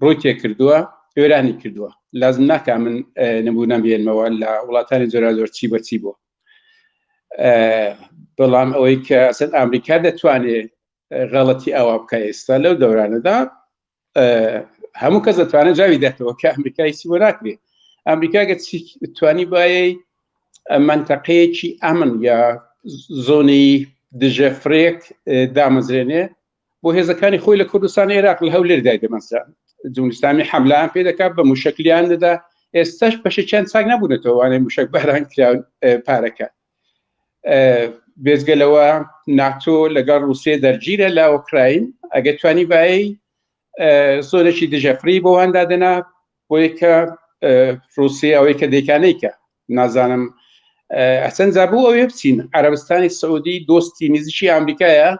Speaker 3: ڕووی تێ کردووە ئێرانی کردووە لازم ناکە من نمونە بێنمەوە لە وڵاتانی جۆرا زۆر چی بەچی بوو بەڵام ئەوەی کە ئەسەن ئەمریکا دەتوانێت غەڵەتی ئاوا بکە ئێستا لەو دەورانەدا هەموو کەس دەتوانێت جاوی دەتەوە کە ئەمریکا هیچی بۆ ناکرێت ئەمریکا گە توانی بایەی منتەقەیەکی ئەمن یا زۆنی دژە فرێک دامەزرێنێ بۆ هێزەکانی خۆی لە کوردستان عێراق لە هەولێر دای دەمەزران جمهوری حملان پێ دەکات بە موشکلیان دەدا ئێستاش بەشێکیان چاک نەبوونەتەوە وانەی موشک باران کراون پارەکە بێجگە لەوە ناتۆ لەگەڵ رووسێ دەرگیرە لە ئۆکراین ئەگەر توانی بایی زۆرێکی دژەفری بۆ وان دادەنا بۆیە کە رووسی ئەوەی کە دەیکانەیکە نازانم ئەچەند جا بۆ ئەوێ بچین عەربستانی سعودی دۆستی نزیکی ئەمریکایە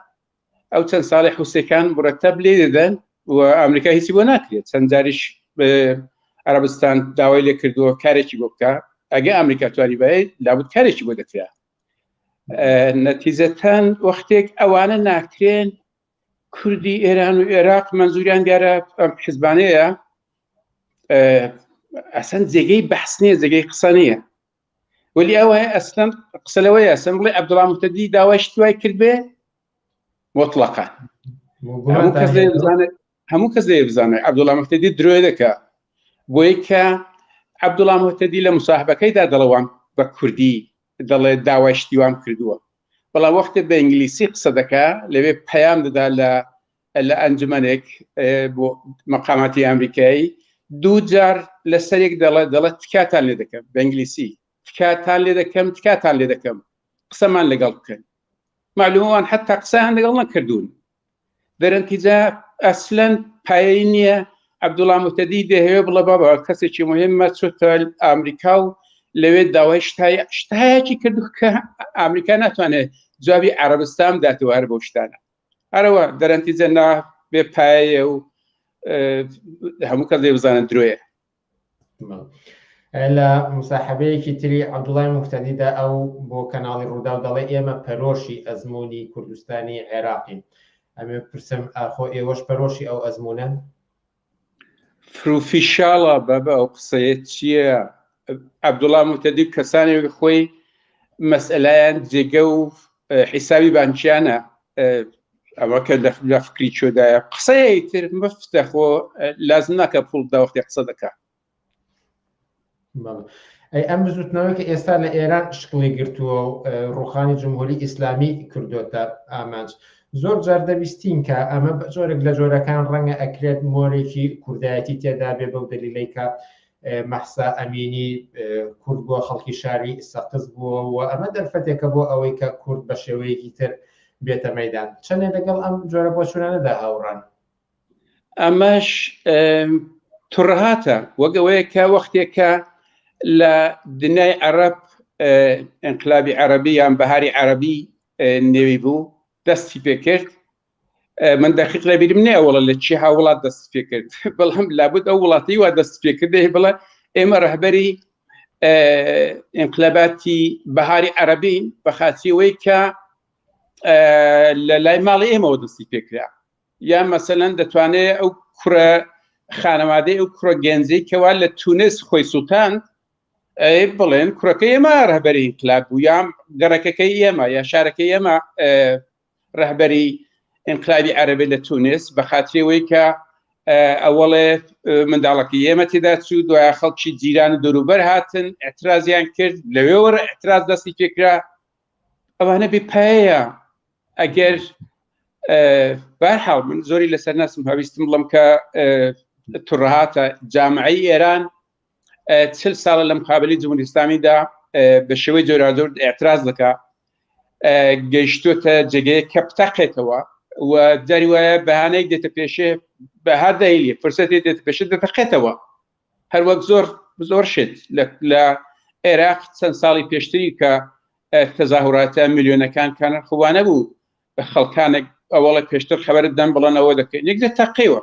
Speaker 3: ئەو چەند ساڵی حوسەکان مرەتەب لێ دەدەن و ئەمریکا هیچی بۆ ناکرێت چەند جاریش عربستان داوای لێ کردووە کارێکی بۆ بکە ئەگە ئەمریکا توانی بێت لابد کارێکی بۆ دەکرا نەتیزەتەن وەختێک ئەوانە ناکرێن کوردی ئێران و عێراق منزوریان دیارە ئەم حزبانەیە ئەسەن جێگەی بەحس نییە جێگەی قسە نییە ولی ئەوە ئەسلەن قسە لەوەیە ئەسەن بڵێ عەبدوڵا موهتەدی داوای شتی وای کرد بێ مطلقا هەموو کەس لێ بزانێت هەموو کەس لێ بزانێت عەبدوڵا موهتەدی درۆ دەکا بۆیە کە عەبدوڵا موهتەدی لە مصاحبەکەیدا دەڵێ بە کوردی دەڵێ داوای شتی وام کردووە بەڵام وەختێ بە ئینگلیسی قسە دەکا لەوێ پەیام دەدا لە لە ئەنجومەنێک بۆ مەقاماتی ئەمریکایی دوو جار لەسەرێک دەڵێ دەڵێت تکاتان لێ دەکەم بە ئینگلیسی تکاتان لێ دەکەم تکاتان لێ دەکەم قسەمان لەگەڵ بکەن معلومەوان حتا قسەیان لەگەڵ نەکردوون دەرەنتیجا ئەسلەن پایەی نییە عەبدوڵا موهتەدی دەهەوێ بڵێ بابا کەسێکی مهمە چۆتە ئەمریکا و لەوێ داوای شتای شتایەکی کردو کە ئەمریکا ناتوانێت جوابی عەرەبستان بداتەوە هەر بەو شتانە هەرەوە دەرەنتیجە نا بێ پایەیە و هەموو کەس لێ بزانن درۆیە.
Speaker 1: لە مساحبەیەکی تری عەبدوڵای موهتەدیدا ئەو بۆ کەناڵی ڕووداو دەڵێ ئێمە پەرۆشی ئەزموونی کوردستانی عێراقین. ئەمێ پرسم ئاخۆ ئێوەش پەرۆشی ئەو ئەزموونەن؟
Speaker 3: فروفیشاڵە بابە ئەو قسەیە چییە؟ عەبدوڵا موهتەدی و کەسانی وەک خۆی مەسئەلایان جێگە و حیسابی بانکیانە ئەوە کە لە فکری چۆدایە قسەیە تر مفتە خۆ لازم ناکە پوڵ دا وەختی قسە دەکا.
Speaker 1: ئەی ئەم بزوتنەوەی کە ئێستا لە ئێران شکڵی گرتووە و ڕوخانی جمهوری ئیسلامی کردوتە ئامانج زۆر جار دەبیستین کە ئەمە بە جۆرێک لە جۆرەکان ڕەنگە ئەکرێت مۆرێکی کوردایەتی تێدا بێ بەو دەلیلەی کە مەحسا ئەمینی کورد بووە خەڵکی شاری سەقز بووە و ئەمە دەرفەتێکە بۆ ئەوەی کە کورد بە شێوەیەکی تر بێتە مەدان چەندێ لەگەڵ ئەم جۆرە بۆچوونانەدا هاوڕان
Speaker 3: ئەمەش تڕهاتە وەک ئەوەیە کە وەختێکە لە دنیای عەرەب ئینقلابی عەرەبی یان بەهاری عەرەبی نێوی بوو دەستی پێکرد. من دەقیق لە بیرم نییە وڵە لە چی هاوڵات دەست پێ کرد بەڵام لابد ئەو وڵاتی وا دەست پێ کردێ بڵێ ئێمە ڕەهبەری ئینقلاباتی بەهاری عەرەبین بە خاتریەوەی کە لە لای ماڵی ئێمەوە دەستی پێکرا یا مەسەلەن دەتوانێت ئەو کوڕە خانەوادەی ئەو کوڕە گەنجەی کەوا لە تونس خۆی سووتاند ئەی بڵێن کوڕەکەی ئێمە ڕەهبەری ئینقلاب بوو یا گەڕەکەکەی ئێمە یا شارەکەی ئێمە ڕەهبەری ئینقلابی عەرەبی لە تونس بە خاتری ئەوەی کە ئەوەڵێ منداڵەکەی ئێمە تێدا چوو دوای خەڵکی جیران و دەوروبەر هاتن اعترازیان کرد لەوێوە اعتراز دەستی پێکرا ئەوانە بێ پایەیە ئەگەر بارحاڵ من زۆری لەسەر ناسم هەویستم بڵم کە تڕهاتە جامعی ئێران چل ساڵە لە مقابلی جمهوری ئیسلامیدا بە شێوەی جۆراجۆر اعتراز دەکا گەیشتۆتە جێگەیە کە بتەقێتەوە و جاری وایە بەهانەیەک دێتە پێشێ بە هەر دەیلی فرسەتی دێتە پێشێ دەتەقێتەوە هەروەک زۆر زۆر شت لە عێراق چەند ساڵی پێشتری کە تەزاهوراتە ملیۆنەکان کانە خوانە بوو خەڵکانێک ئەوەڵە پێشتر خەبەرت دەم بڵێنەوە دەکەین یەک دەتەقیوە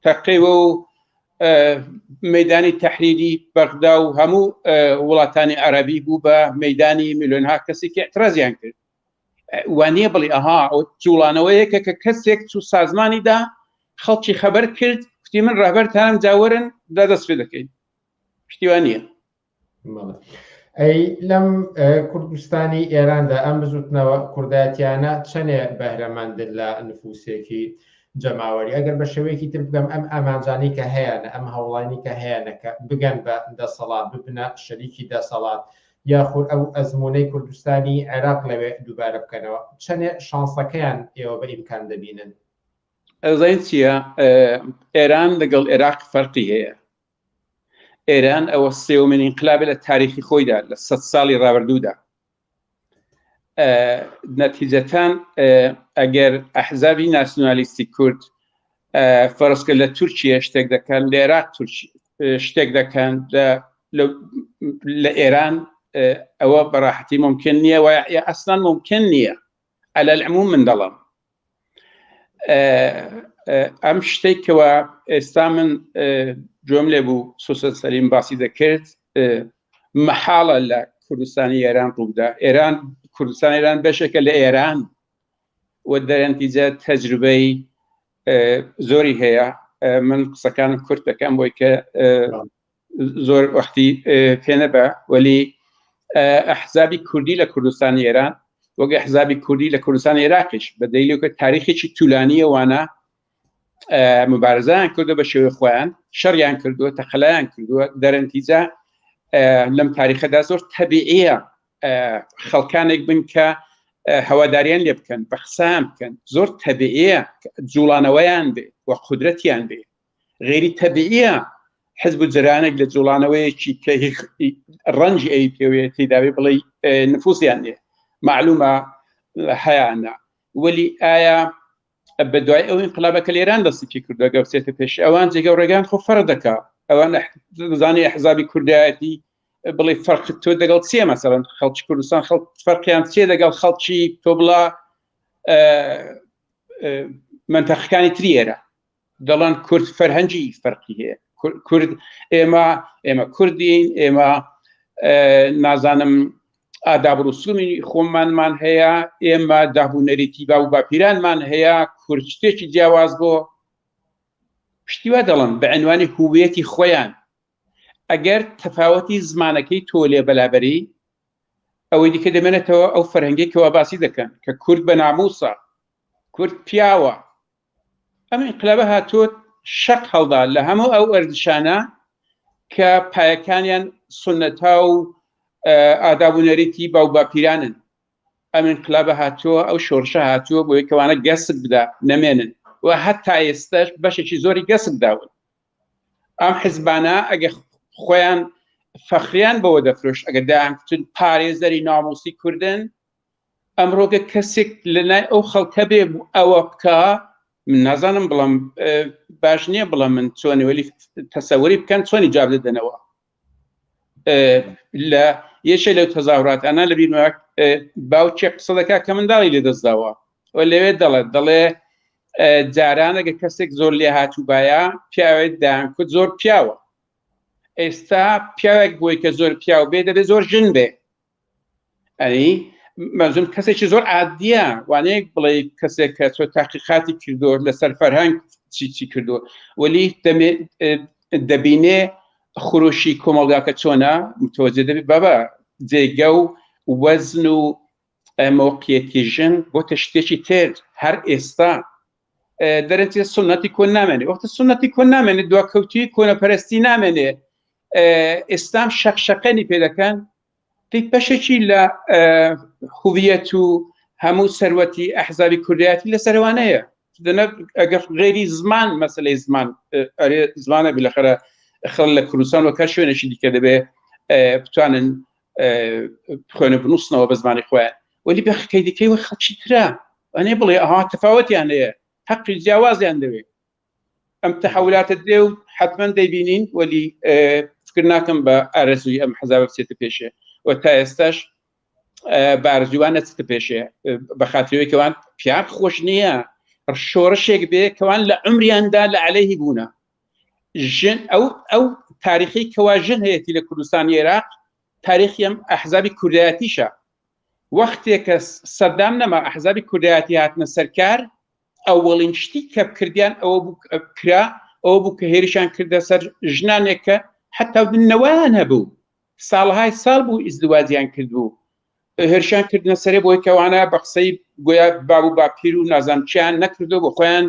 Speaker 3: تەقیوە و مەدانی تحریری بەغدا و هەموو وڵاتانی عەربی بوو بە مەدانی میلیۆنها کەسێکی اعترازیان کرد وانە بڵی ئەها ئەو جوڵانەوەیەکە کە کەسێک چوو سازمانی دا خەڵکی خەبەر کرد کوتی من ڕابەرتان جاوەرن دا دەست پێ دەکەین شتیوان نییە
Speaker 1: ئەی لەم کوردستانی ئێراندا ئەم بزوتنەوە کوردایەتیانە چەنێ بەهرەمەندن لە نفوسێکی جەماوەری ئەگەر بە شێوەیەکی تر بگەم ئەم ئامانجانی کە هەیەە ئەم هەوڵانی کە هەیەە کە بگەن بە دەسەڵات ببنە شەریکی دەسەڵات یاخود ئەو ئەزمونەی کوردستانی عێراق لەوێ دووبارە بکەنەوە چەنێ شانسەکەیان ئێوە بە ئیمکان دەبینن؟
Speaker 3: ئەزانین چییە ئێران لەگەڵ عێراق فەرقی هەیە ئێران ئەوە سێومین ئینقلابە لە تاریخی خۆیدا لە سە ساڵی ڕابردوودا نەتیجەتان ئەگەر ئەحزابی ناسیۆنالیستی کورد فەرزکە لە تورکیە شتێک دەکەن لە عێراق شتێک دەکەن لە ئێران ئەوە بەڕاحەتی ممکن نییە و ئەسلان ممکن نییە على العموم من دەڵم ئەم شتێک کەەوە ئێستا من گوێم لێ بوو سوسە سەلیم باسی دەکرد مەحاڵە لە کوردستانی ئێران ڕوودا ئێران کوردستان ئێران بەشێکە لە ئێران و دەرەنتیجە تەجروبەی زۆری هەیە من قسەکانم کورت دەکەم بۆی کە زۆر وەختی پێ نەبە وەلی ئەحزابی کوردی لە کوردستانی ئێران وەک ئەحزابی کوردی لە کوردستان عێراقیش بە دەیلوکە تاریخێکی تولانیە وانە مبارزیان کردو بە شێوەی خۆیان شەڕیان کردووە تەقەلایان کردووە دەرەنتیجە لەم تاریخەدا زۆر تەبیعیە خەڵکانێک بن کە هەواداریان لێ بکەن بە قسان بکەن زۆر تەبیعیە جوڵانەوەیان بێ و قودرەتیان بێ غێری تەبیعیە حزب و جرانێک لە جوڵانەوەیەکی کە ڕەنجی ئەوی پێوەیە تێداوێ بڵێ نفوسیان نیە معلومە هەیانە وەلی ئایا بە دوای ئەو انقلابە کە لێران دەستی پێ کردووە گە بچێتە پێش ئەوان جێگە و ڕێگان خۆ فەرق دەکا ئەوان دەزانی حزابی کوردایەتی بڵێ فەرق تۆ دەگەڵ چییە مەسەڵەن خەڵکی کوردستان خەڵک فەرقیان چییە دەگەڵ خەڵکی تۆ بڵا منتەقەکانی تری ئێرە دەڵێن کورد فەرهەنگی فەرقی هەیە کورد ئێمە ئێمە کوردین ئێمە نازانم ئاداب ڕسومی خۆمانمان هەیە ئێمە داب و نەریتی با و باپیرانمان هەیە کورد شتێکی جیاواز بۆ شتیوا دەڵم بە عنوانی هویەتی خۆیان ئەگەر تەفاوەتی زمانەکەی تۆ لێ بەلابەری ئەوەی دیکە دەمێنێتەوە ئەو فەرهەنگی کەوا باسی دەکەن کە کورد بە ناموسە کورد پیاوە ئەم ئینقلابە هاتووە شەق هەڵدا لە هەموو ئەو ئەرزشانە کە پایەکانیان سنەتا و ئاداب و نەریتی باو باپیرانن ئەم ئینقلابە هاتووە ئەو شۆڕشە هاتووە بۆی کەوانە گەسک بدا نەمێنن و هەتا ئێستاش بەشێکی زۆری گەسک داون ئەم حزبانە ئەگە خۆیان فەخریان بەوە دەفرۆشت ئەگە دایان کوتن پارێزەری ناموسی کوردن ئەمڕۆکە کەسێک لە لای ئەو خەڵکە بێ ئەوە بکە من نازانم بڵم باش نییە بڵم من چۆنی وەلی تەسەوری بکەن چۆنی جواب دەدەنەوە لە یەکێ لەو تەزاوراتانە لە بیرمە باوکێ قسە دەکات کە منداڵی لێ دەستداوە و لەوێ دەڵێت دەڵێ. جارانەگە کەسێک زۆر لێ هاتووبایە پیاوێت دایانکوت زۆر پیاوە ئێستا پیاوێک بۆی کە زۆر پیاو بێ دەبێ زۆر ژن بێ ئەنی مەزم کەسێکی زۆر عادیە وانەیەک بڵێ کەسێک کە تۆ تاقیقاتی کردو لەسەر فەرهەنگ چی چی کردو وەلی دەبینێ خروشی کۆمەڵگاکە چۆنە متوەجێ دەبێت بابا جێگە و وەزن و مەوقیەتی ژن بۆتە شتێکی تر هەر ئێستا دەرەنجێ سنەتی کۆن نامێنێ وەختە سنەتی کۆن نامێنێ دواکەوتی کۆنەپەرستی نامێنێ ئێستام شەقشەقێنی پێ دەکەن بەشێکی لە هویەت و هەموو سەروەتی ئەحزابی کوردایەتی لەسەروانەیە ئەگەر غێری زمان مەسلەی زمان ئەرێ زمانە بلەخەرە خەڵ لە کوردستان وە کە شوێنێکی دیکە دەبێ بتوانن بخوێنە بنووسنەوە بە زمانی خۆیان وەلی بەخەکەی دیکەی وە خەڵکی ترە ئەنێ بڵێ ئەها تەفاوەتیان هەیە حەقی جیاوازیان دەوێت ئەم تەحولاتە دێ و حتمما دەیبینین وەلی فکر ناکەم بە ئارەزووی ئەم حەزابە بچێتە پێشێ و تا ئێستاش بە ئارەزووان نەچێتە پێشێ بە خاترەوەی کەوان پیان خۆش نییە شۆڕشێک بێ کەوان لە عمریاندا لە عەلەیهی بوونە ژن ئەو ئەو تاریخی کەوا ژن هەیەی لە کوردستانی عێراق تاریخی ئەم ئەحزابی کوردایەتیشە وەختێک کە سەدام نەما ئەحزابی کوردایەتی هاتنە سەرکار ئەوەڵین شتی کە کردیان ئەوە بوو کرا ئەوە بوو کە هێرشان کردە سەر ژنانێک کە حتا نەوەیان هەبوو ساڵهای ساڵ بوو ئیزدواجیان کردبوو هێرشان کردنە سەرێ بۆی کەوانە بە قسەی گۆیا باب و باپیر و نازانم چیان نەکردو بۆ خۆیان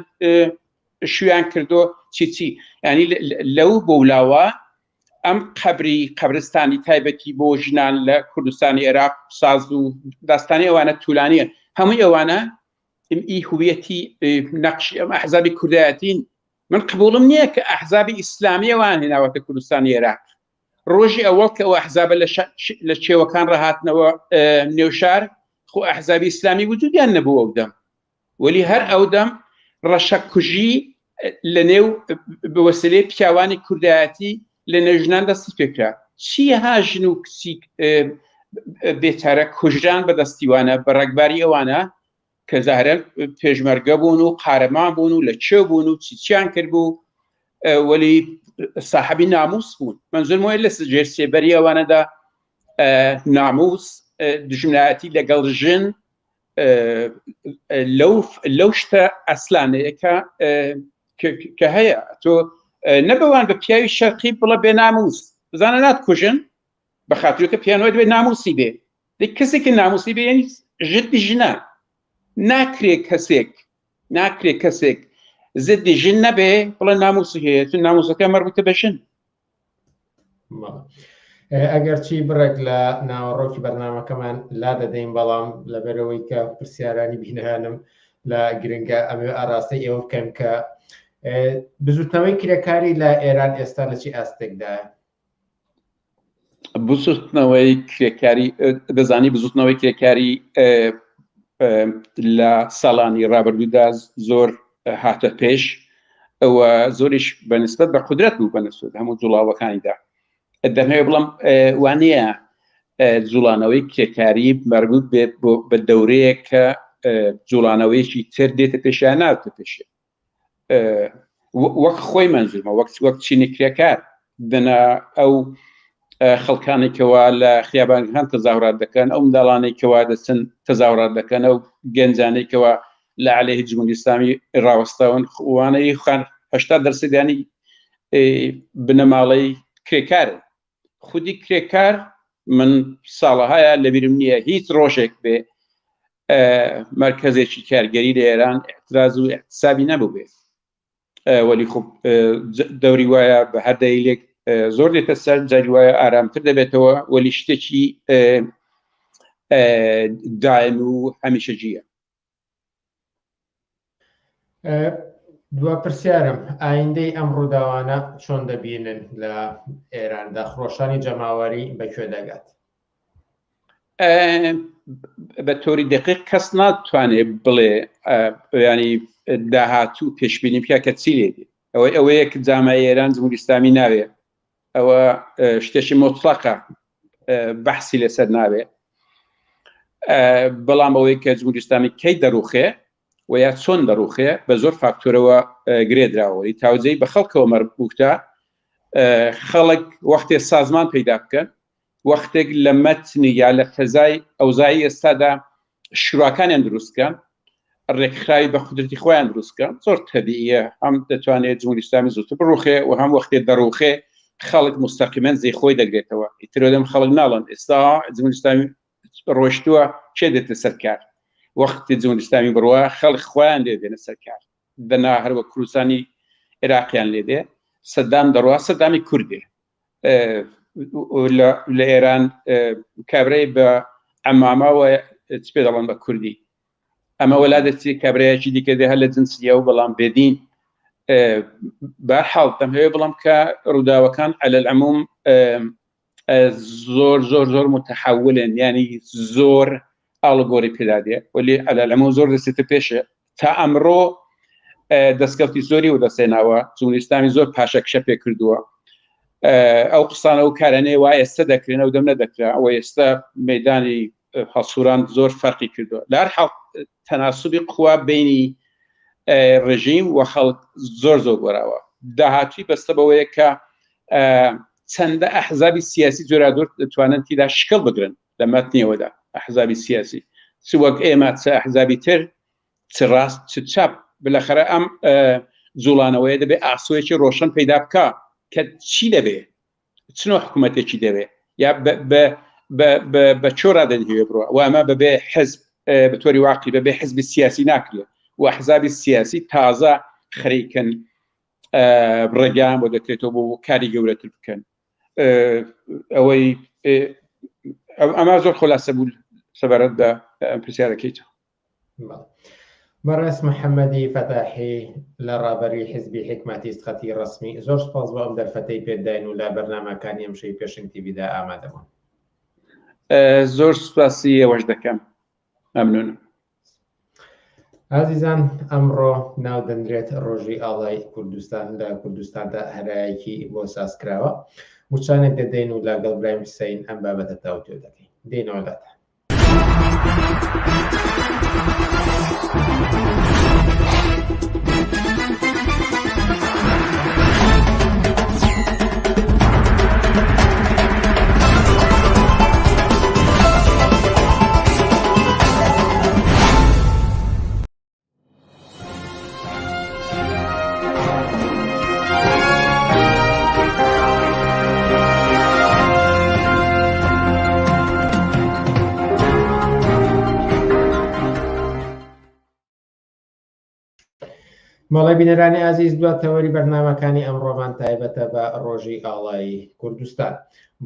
Speaker 3: شویان کردو چی چی ینی لەو بۆلاوە ئەم قەبری قەبرستانی تایبەتی بۆ ژنان لە کوردستانی عێراق ساز و داستانی ئەوانە تولانیە هەمووی ئەوانە ئی هویەتی نەقشی ئەم ئەحزابی کوردایەتین من قبوڵم نییە کە ئەحزابی ئیسلامیەوان هێناوەتە کوردستانی عێراق ڕۆژی ئەوەڵ کە ئەو ئەحزابە لە چێوەکان ڕاهاتنەوە نێوشار خۆ ئەحزابی ئیسلامی وجودیان نەبوو ئەو دەم وەلی هەر ئەو دەم ڕەشە کوژی لە نێو بەوەسلەی پیاوانی کوردایەتی لە نێژنان دەستی پێکرا چی ها ژن و کچی بێچارە کوژران بە دەستیوانە بە ڕەگباری ئەوانە کە زاهرە پێشمەرگە بوون و قارەمان بوون و لە چێ بوون و چیچیان کرد بوو وەلی ساحبی ناموس بوون منزور مۆیە لە ژێر سێبەری ئەوانەدا ناموس دژمنایەتی لەگەڵ ژن لەو لەو شتە ئەسلانەیە کە کە هەیە تۆ نەبەوان بە پیاوی شەرقی بڵە بێ ناموس بزانە نات کوژن بە خاترەکە پیانوە دەبێت ناموسی بێ دەی کەسێکی ناموسی بێ یعنی ژدی ژنە ناکرێ کەسێک ناکرێ کەسێک زدی ژن نەبێ بڵێ ناموسی هەیە چون ناموسەکە مەربوتە بە ژن
Speaker 1: ئەگەرچی بڕێک لە ناوەڕۆکی بەرنمەکەمان لا دەدەین بەڵام لەبەرەوەی کە پرسیارانی بینەرانم لە گرنگە ئەمێ ئاراستەی ئێوە بکەم کە بزوتنەوەی کرێکاری لە ئێران ئێستا لە چی ئاستێکدایە
Speaker 3: بزوتنەوەی کرێکاری دەزانی بزوتنەوەی کرێکاری لە ساڵانی ڕابردوودا زۆر هاتە پێش ئەوە زۆریش بەنسبەت بە قدرەت بوو بەنسبەت هەموو جوڵاوەکانیدا دەمەوێت بڵم وانەیە جوڵانەوەی کرێکاری مەربوط بێت بە دەورەیە کە جوڵانەوەیەکی تر دێتە پێشیان ناتە پێشێ وەک خۆی مەنزومە وەک وەک چینی کرێکار دەنا ئەو خەڵکانی کەوا لە خیابانەکان تەزاورات دەکەن ئەو منداڵانەی کەوا دەچن تەزاورات دەکەن ئەو گەنجانەی کەوا لە عەلەیهی جمهوری ئیسلامی ڕاوەستاون وانەی خان 80 دەرسەدیانی بنەماڵەی کرێکارن خودی کرێکار من ساڵەهایە لەبیرم نییە هیچ ڕۆژێک بێ مرکزێکی کارگەری لە ئێران احتراز و احتسابی نەبوو بێت وەلی خب دەوری وایە بە هەر دەیلێک زۆر دێتە سەر جاری وایە ئارامتر دەبێتەوە وەلی شتێکی دایم و هەمیشەجیە
Speaker 1: دوا پرسیارم ئایندەی ئەم ڕووداوانە چۆن دەبینن لە ئێراندا خرۆشانی جەماوەری بەکوێ دەگات؟
Speaker 3: بە تۆری دقیق کەس ناتوانێت بڵێ ینی داهاتوو پێشبینی بکە کە چی لێ ئەوەی ئەوەیە کە جامای ئێران جمهوری ئیسلامی ناوێ ئەوە شتێکی مطلقە بەحسی لەسەر ناوێ بەڵام ئەوەی کە جمهوری ئیسلامی کەی دەڕوخێ و یا چۆن دەڕوخێ بە زۆر فاکتۆرەوە گرێدراوە تاوجەی بە خەڵکەوە مەربوتە خەڵک وەختێ سازمان پەیدا بکەن وەختێک لە مەتنی یا لە فەزای ئەوزایی ئێستادا شوراکانیان دروستکەن ڕێکخراوی بە قودرەتی خۆیان دروستکەن زۆر تەبیعیە هەم دەتوانێت جمهوری ئیسلامی زووتر بڕوخێ و هەم وەختێ دەڕوخێ خەڵک مستەقیمەن زی خۆی دەگرێتەوە ئیتر دەم خەڵک ناڵن ئێستا جمهوری ئیسلامی ڕۆشتووە کێ دێتە سەر کار وەختی جمهوری ئیسلامی بڕوا خەڵک خۆیان لێ دێنە سەر کار دەنا هەر وەک کوردستانی عێراقیان لێ دێ سەدام دەڕوا سەدامی کوردێ لە ئێران کابرای بە ئەمامەوە چ پێ دەڵێن بە کوردی ئەمە وەلا دەچێت کابراایەکی دیکە دێ هەر لە جنسیە و بەڵام بێدین بەرحاڵ دەمهەوێ بڵام کە ڕووداوەکان عەلەل عموم زۆر زۆر زۆر متحولن ینی زۆر ئاڵگۆری پێدا دێ وەلی عەلەل عموم زۆر دەچێتە پێشێ تا ئەمڕۆ دەستکەوتی زۆری و دەسێناوە جمهوری ئیسلامی زۆر پاشەکشە پێ کردووە ئەو قسانە و کارانەی وا ئێستا دەکرێن ئەو دەم نەدەکرا ئەوە ئێستا مەدانی هەڵسووران زۆر فەرقی کردووە لە هەر حاڵ تەناسوبی قوا بینی ڕژیم و خەڵک زۆر زۆر گۆراوە داهاتوی بەستە بەوەیە کە چەندە ئەحزابی سیاسی جۆرادۆر دەتوانن تیدا شکڵ بگرن لە مەتنیەوەدا ئەحزابی سیاسی چ وەک ئێمە چ ئەحزابی تر چ ڕاست چ چەپ بلەخەرە ئەم جوڵانەوەیە دەبێ ئاسۆیەکی ڕۆشن پەیدا بکە کە چی دەبێ چنۆ حکوومەتێکی دەوێ یا بە چۆرا دەهوێ بڕە و ئەمە بەبێ حزب بە تۆری واقی بەبێ حزبی سیاسی ناکرێت و حزابی سیاسی تازە خەریکن ڕێگەیان بۆ دەکرێتەوە بۆ کاری گەورەتر بکەن ئەوەی ئەمە زۆر خۆلاسە بوو سەبارەت بە پرسیارەکەی تۆ
Speaker 1: بەڕێز محەممەدی فەتاحی لە ڕابەری حزبی حکمەتیست خەتی ڕەسمی زۆر سپاس بۆ ئەم دەرفەتەی پێداین و لە بەرنامەکانی ئەمشەی پێشنگ تیڤیدا ئامادە بوون.
Speaker 3: زۆر سپاسی ئێوەش دەکەم مەمنونم.
Speaker 1: ئازیزان ئەمڕۆ ناو دەنرێت ڕۆژی ئاڵای کوردستان لە کوردستاندا هەرایەکی بۆ ساز کراوە وچانێک دەدەین و لاگەڵ برایم حسین ئەم بابەتە تاوتوێ دەکەین دێنەوە لاتان. بەڵێ بینەرانی ئازیز دوا تەوەری بەرنامەکانی ئەمڕۆمان تایبەتە بە ڕۆژی ئاڵای کوردستان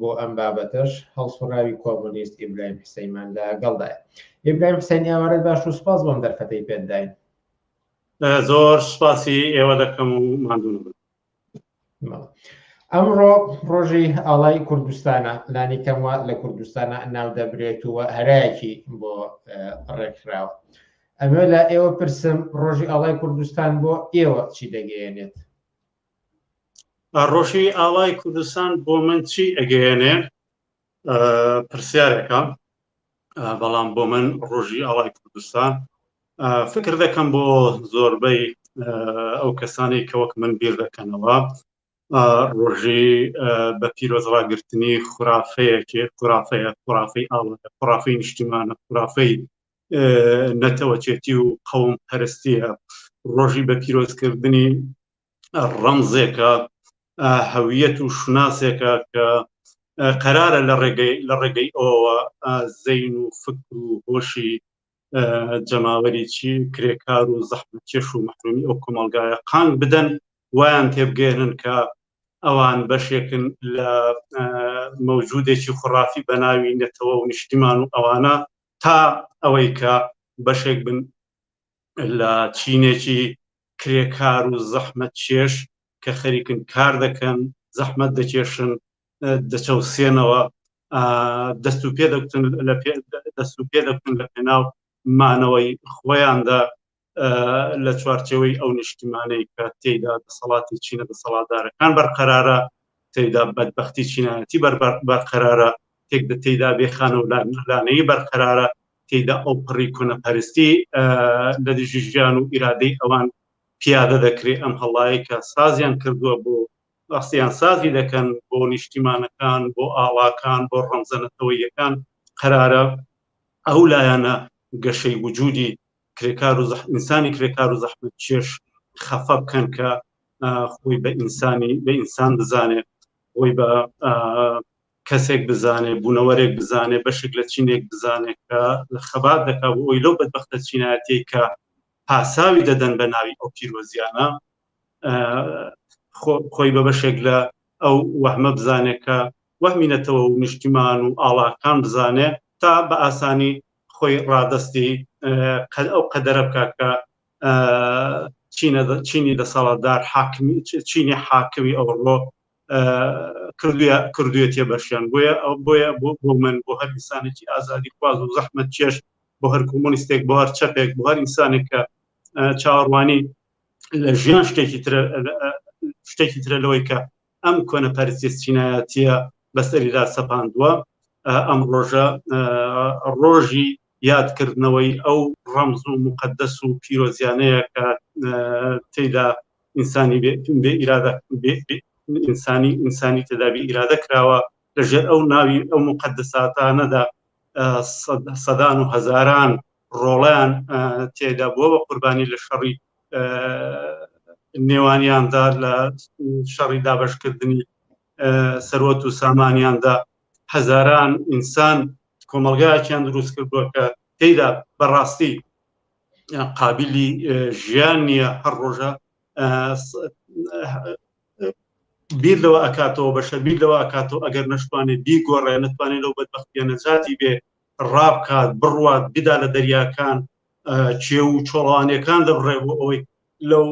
Speaker 1: بۆ ئەم بابەتەش هەڵسوڕاوی کۆمۆنیست ئیبراهیم حسەینمان لە گەڵدایە ئیبراهیم حسین ئێوارەت باش و سپاس بۆم دەرفەتەی پێداین
Speaker 4: زۆر سپاسی ئێوە دەکەم و ماندوو نەبن.
Speaker 1: ئەمڕۆ ڕۆژی ئاڵای کوردستانە لانی کەموە لە کوردستانە ناودەبرێت و هەرایەکی بۆ ڕێکخراوە ئەمێ لە ئێوە پرسم ڕۆژی ئاڵای کوردستان بۆ ئێوە چی دەگەیەنێت
Speaker 4: ڕۆژی ئاڵای کوردستان بۆ من چی ئەگەیەنێ پرسیارێکە بەڵام بۆ من ڕۆژی ئاڵای کوردستان فکر دەکەم بۆ زۆربەی ئەو کەسانەی کە وەک من بیر دەکەنەوە ڕۆژی بە پیرۆز ڕاگرتنی خورافەیەکی خورافەیە خورافەی ئاڵە خورافەی نیشتیمانە خورافەی نەتەوەچێتی و قەوم پەرستیە ڕۆژی بە پیرۆزکردنی ڕەمزێکە هەویەت و شوناسێکە کە قەرارە لە ڕێگەی لە ڕێگەی ئەوەوە زەین و فکر و هۆشی جەماوەری چی کرێکار و زەحمەتکێش و مەحرومی ئەو کۆمەڵگایە قانگ بدەن وایان تێبگەێنن کە ئەوان بەشێکن لە مەوجودێکی خوڕافی بە ناوی نەتەوە و نیشتیمان و ئەوانە تا ئەوەی کە بەشێک بن لە چینێکی کرێکار و زەحمەت چێش کە خەریکن کار دەکەن زەحمەت دەکێشن دەچەوسێنەوە دەست و پێ دەکوتن لە دەست و پێ دەکوتن لە پێناو مانەوەی خۆیاندا لە چوارچێوەی ئەو نیشتیمانەی کە تێیدا دەسەڵاتی چینە دەسەڵاتدارەکان بەرقەرارە تێیدا بەدبەختی چینایەتی بەرقەرارە تێک تێیدا بێخانە و لانەیی بەرقەرارە. تێیدا ئەو پڕی کۆنەپەرستی لە دژی ژیان و ئیرادەی ئەوان پیادە دەکرێت ئەم هەڵایە کە سازیان کردووە بۆ ڕاستیان سازی دەکەن بۆ نیشتیمانەکان بۆ ئاڵاکان بۆ ڕەمزە نەتەوەیەکان قەرارە ئەو لایەنە گەشەی وجودی کرێکار و ئینسانی کرێکار و زەحمەت چێش خەفە بکەن کە خۆی بە ئینسانی بە ئینسان بزانێ خۆی بە کەسێک بزانێ بوونەوەرێک بزانێ بەشێک لە چینێک بزانێ کە لە خەبات دەکا بۆ ئەوی لەو بەدبەختە چینایەتیەی کە پاساوی دەدەن بە ناوی ئەو پیرۆزیانە خۆی بە بەشێک لە ئەو وەهمە بزانێ کە وەهمی نەتەوە و نیشتیمان و ئاڵاکان بزانێ تا بە ئاسانی خۆی ڕادەستی ئەو قەدەرە بکا کە چینی دەسەڵاتدار حاکمی چینی حاکمی ئەوڕۆ کردویە کردویەتیە بەشیان بۆیە بۆیە بۆ من بۆ هەر ئینسانێکی ئازادی خواز و زەحمەت چێش بۆ هەر کۆمۆنیستێک بۆ هەر چەپێک بۆ هەر ئینسانێک کە چاوەڕوانی لە ژیان شتێکی ترە شتێکی ترە لەوەی کە ئەم کۆنە پەرستیە چینایەتیە بەسەریدا سەپاندووە ئەم ڕۆژە ڕۆژی یادکردنەوەی ئەو ڕەمز و مقدەس و پیرۆزیانەیە کە تێیدا ئینسانی بێ ئیرادە ئینسانی ئینسانی تێدا بێ ئیرادە کراوە لەژێر ئەو ناوی ئەو مقدساتانەدا سەدان و هەزاران ڕۆڵیان تێدا بووە بە قوربانی لە شەڕی نێوانیاندا لە شەڕی دابشکردنی سەروەت و سامانیاندا هەزاران ئینسان کۆمەلگایەکیان دروست کردووە کە تێیدا بەڕاستی قابلی ژیان نییە هەر ڕۆژە بیر لەوە ئەکاتەوە بەشە بیر لەوە ئەکاتەوە ئەگەر نەشتوانێت بیگۆڕێ نتوانێت لەو بەدبختیە نەجاتی بێ ڕابکات بڕوات بدا لە دەریاکان کێو و چۆڵەوانیەکان دەبڕێ بۆ ئەوەی لەو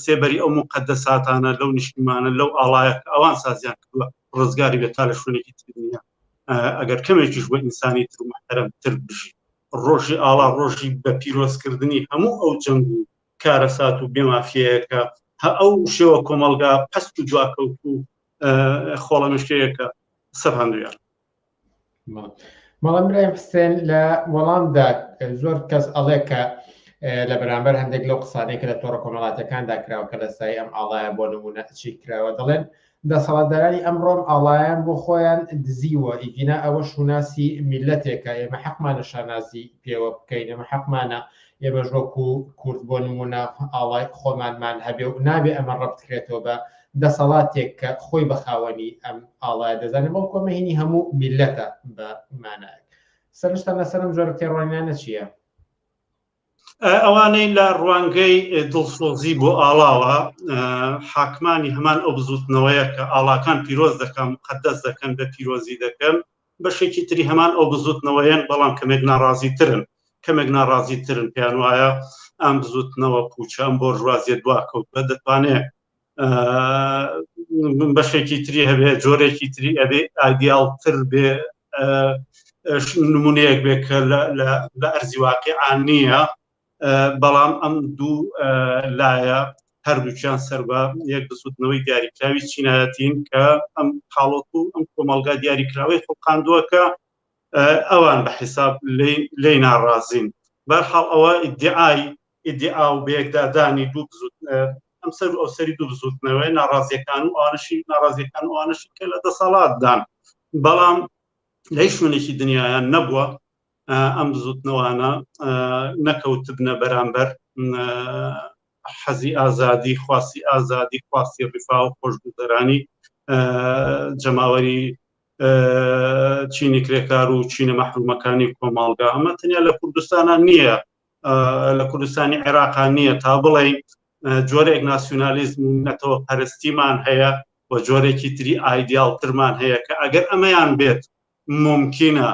Speaker 4: سێبەری ئەو مقدەساتانە لەو نیشتیمانە لەو ئاڵایە کە ئەوان سازیان کردووە ڕزگاری بێت تا لە شوێنێکی تر نییە ئەگەر کەمێکیش بۆ ئینسانی تر و محتەرەم تر بژی ڕۆژی ئاڵا ڕۆژی بە پیرۆزکردنی هەموو ئەو جەنگ و کارەسات و بێمافیەیەکە هە ئەو شێوە کۆمەڵگا پەست و دواکەوت و خۆڵەمشکەیەکە سەپاندویان.
Speaker 1: بەڵام برایم حسێن لە وەڵامدا زۆر کەس ئەڵێ کە لە بەرامبەر هەندێک لەو قسانەی کە لە تۆڕە کۆمەڵاتەکاندا کراوە کە لە سای ئەم ئاڵایە بۆ نمونە چی کراوە دەڵێن دەسەڵاتدارانی ئەمڕۆم ئاڵایان بۆ خۆیان دزیوە ئیگینا ئەوە شوناسی میلەتێکە ئێمە حەقمانە شانازی پێوە بکەین ئێمە حەقمانە ئێمەش وەکو کورد بۆ نمونە ئاڵای خۆمانمان هەبێ و نابێ ئەمە ڕەبتکرێتەوە بە دەسەڵاتێک کە خۆی بە خاوەنی ئەم ئاڵایە دەزانێت بەڵکو ئەمە هینی هەموو میللەتە بە مانایەک. سەرنجتان لەسەر ئەم جۆرە تێڕوانینانە چییە؟
Speaker 4: ئەوانەی لە ڕوانگەی دڵسۆزی بۆ ئاڵاوە حاکمانی هەمان ئەو بزوتنەوەیە کە ئاڵاکان پیرۆز دەکەن مقدس دەکەن بە پیرۆزی دەکەن بەشێکی تری هەمان ئەو بزوتنەوەیەن بەڵام کەمێک ناڕازی ترن کەمێک ناڕازی ترن پێیان وایە ئەم بزوتنەوە پوچە ئەم بۆرژوازیە دواکەوتوە دەتوانێت بەشێکی تری هەبێ جۆرێکی تری ئەبێ ئایدیاڵ تر بێ نمونەیەک بێ کە لە ئەرزی واقعان نییە بەڵام ئەم دوو لایە هەردووکیان سەر بە یەک بزوتنەوەی دیاریکراوی چینایەتین کە ئەم حاڵەت و ئەم کۆمەڵگا دیاریکراوەی خوڵقاندووە کە ئەوان بە حیساب لێی ناڕازین. بەرحاڵ ئەوە ئیدیعای ئیدیعا و بەیەکدادانی دوو بزوت ئەم سەر و ئەو سەری دوو بزوتنەوەی ناڕازیەکان و ئەوانەشی ناڕازیەکان و ئەوانەشی کە لە دەسەڵاتدان بەڵام لە هیچ شوێنێکی دنیایان نەبووە ئەم بزوتنەوانە نەکەوتبنە بەرامبەر حەزی ئازادی خواستی ئازادی خواستی ڕیفا و خۆشگوزەرانی جەماوەری چینی کرێکار و چینە مەحرومەکانی کۆمەڵگا ئەمە تەنیا لە کوردستانە نییە لە کوردستانی عێراقا نییە تا بڵێ جۆرێک ناسیونالیزم و نەتەوە پەرستیمان هەیە و جۆرێکی تری ئایدیاڵترمان هەیە کە ئەگەر ئەمەیان بێت ممکنە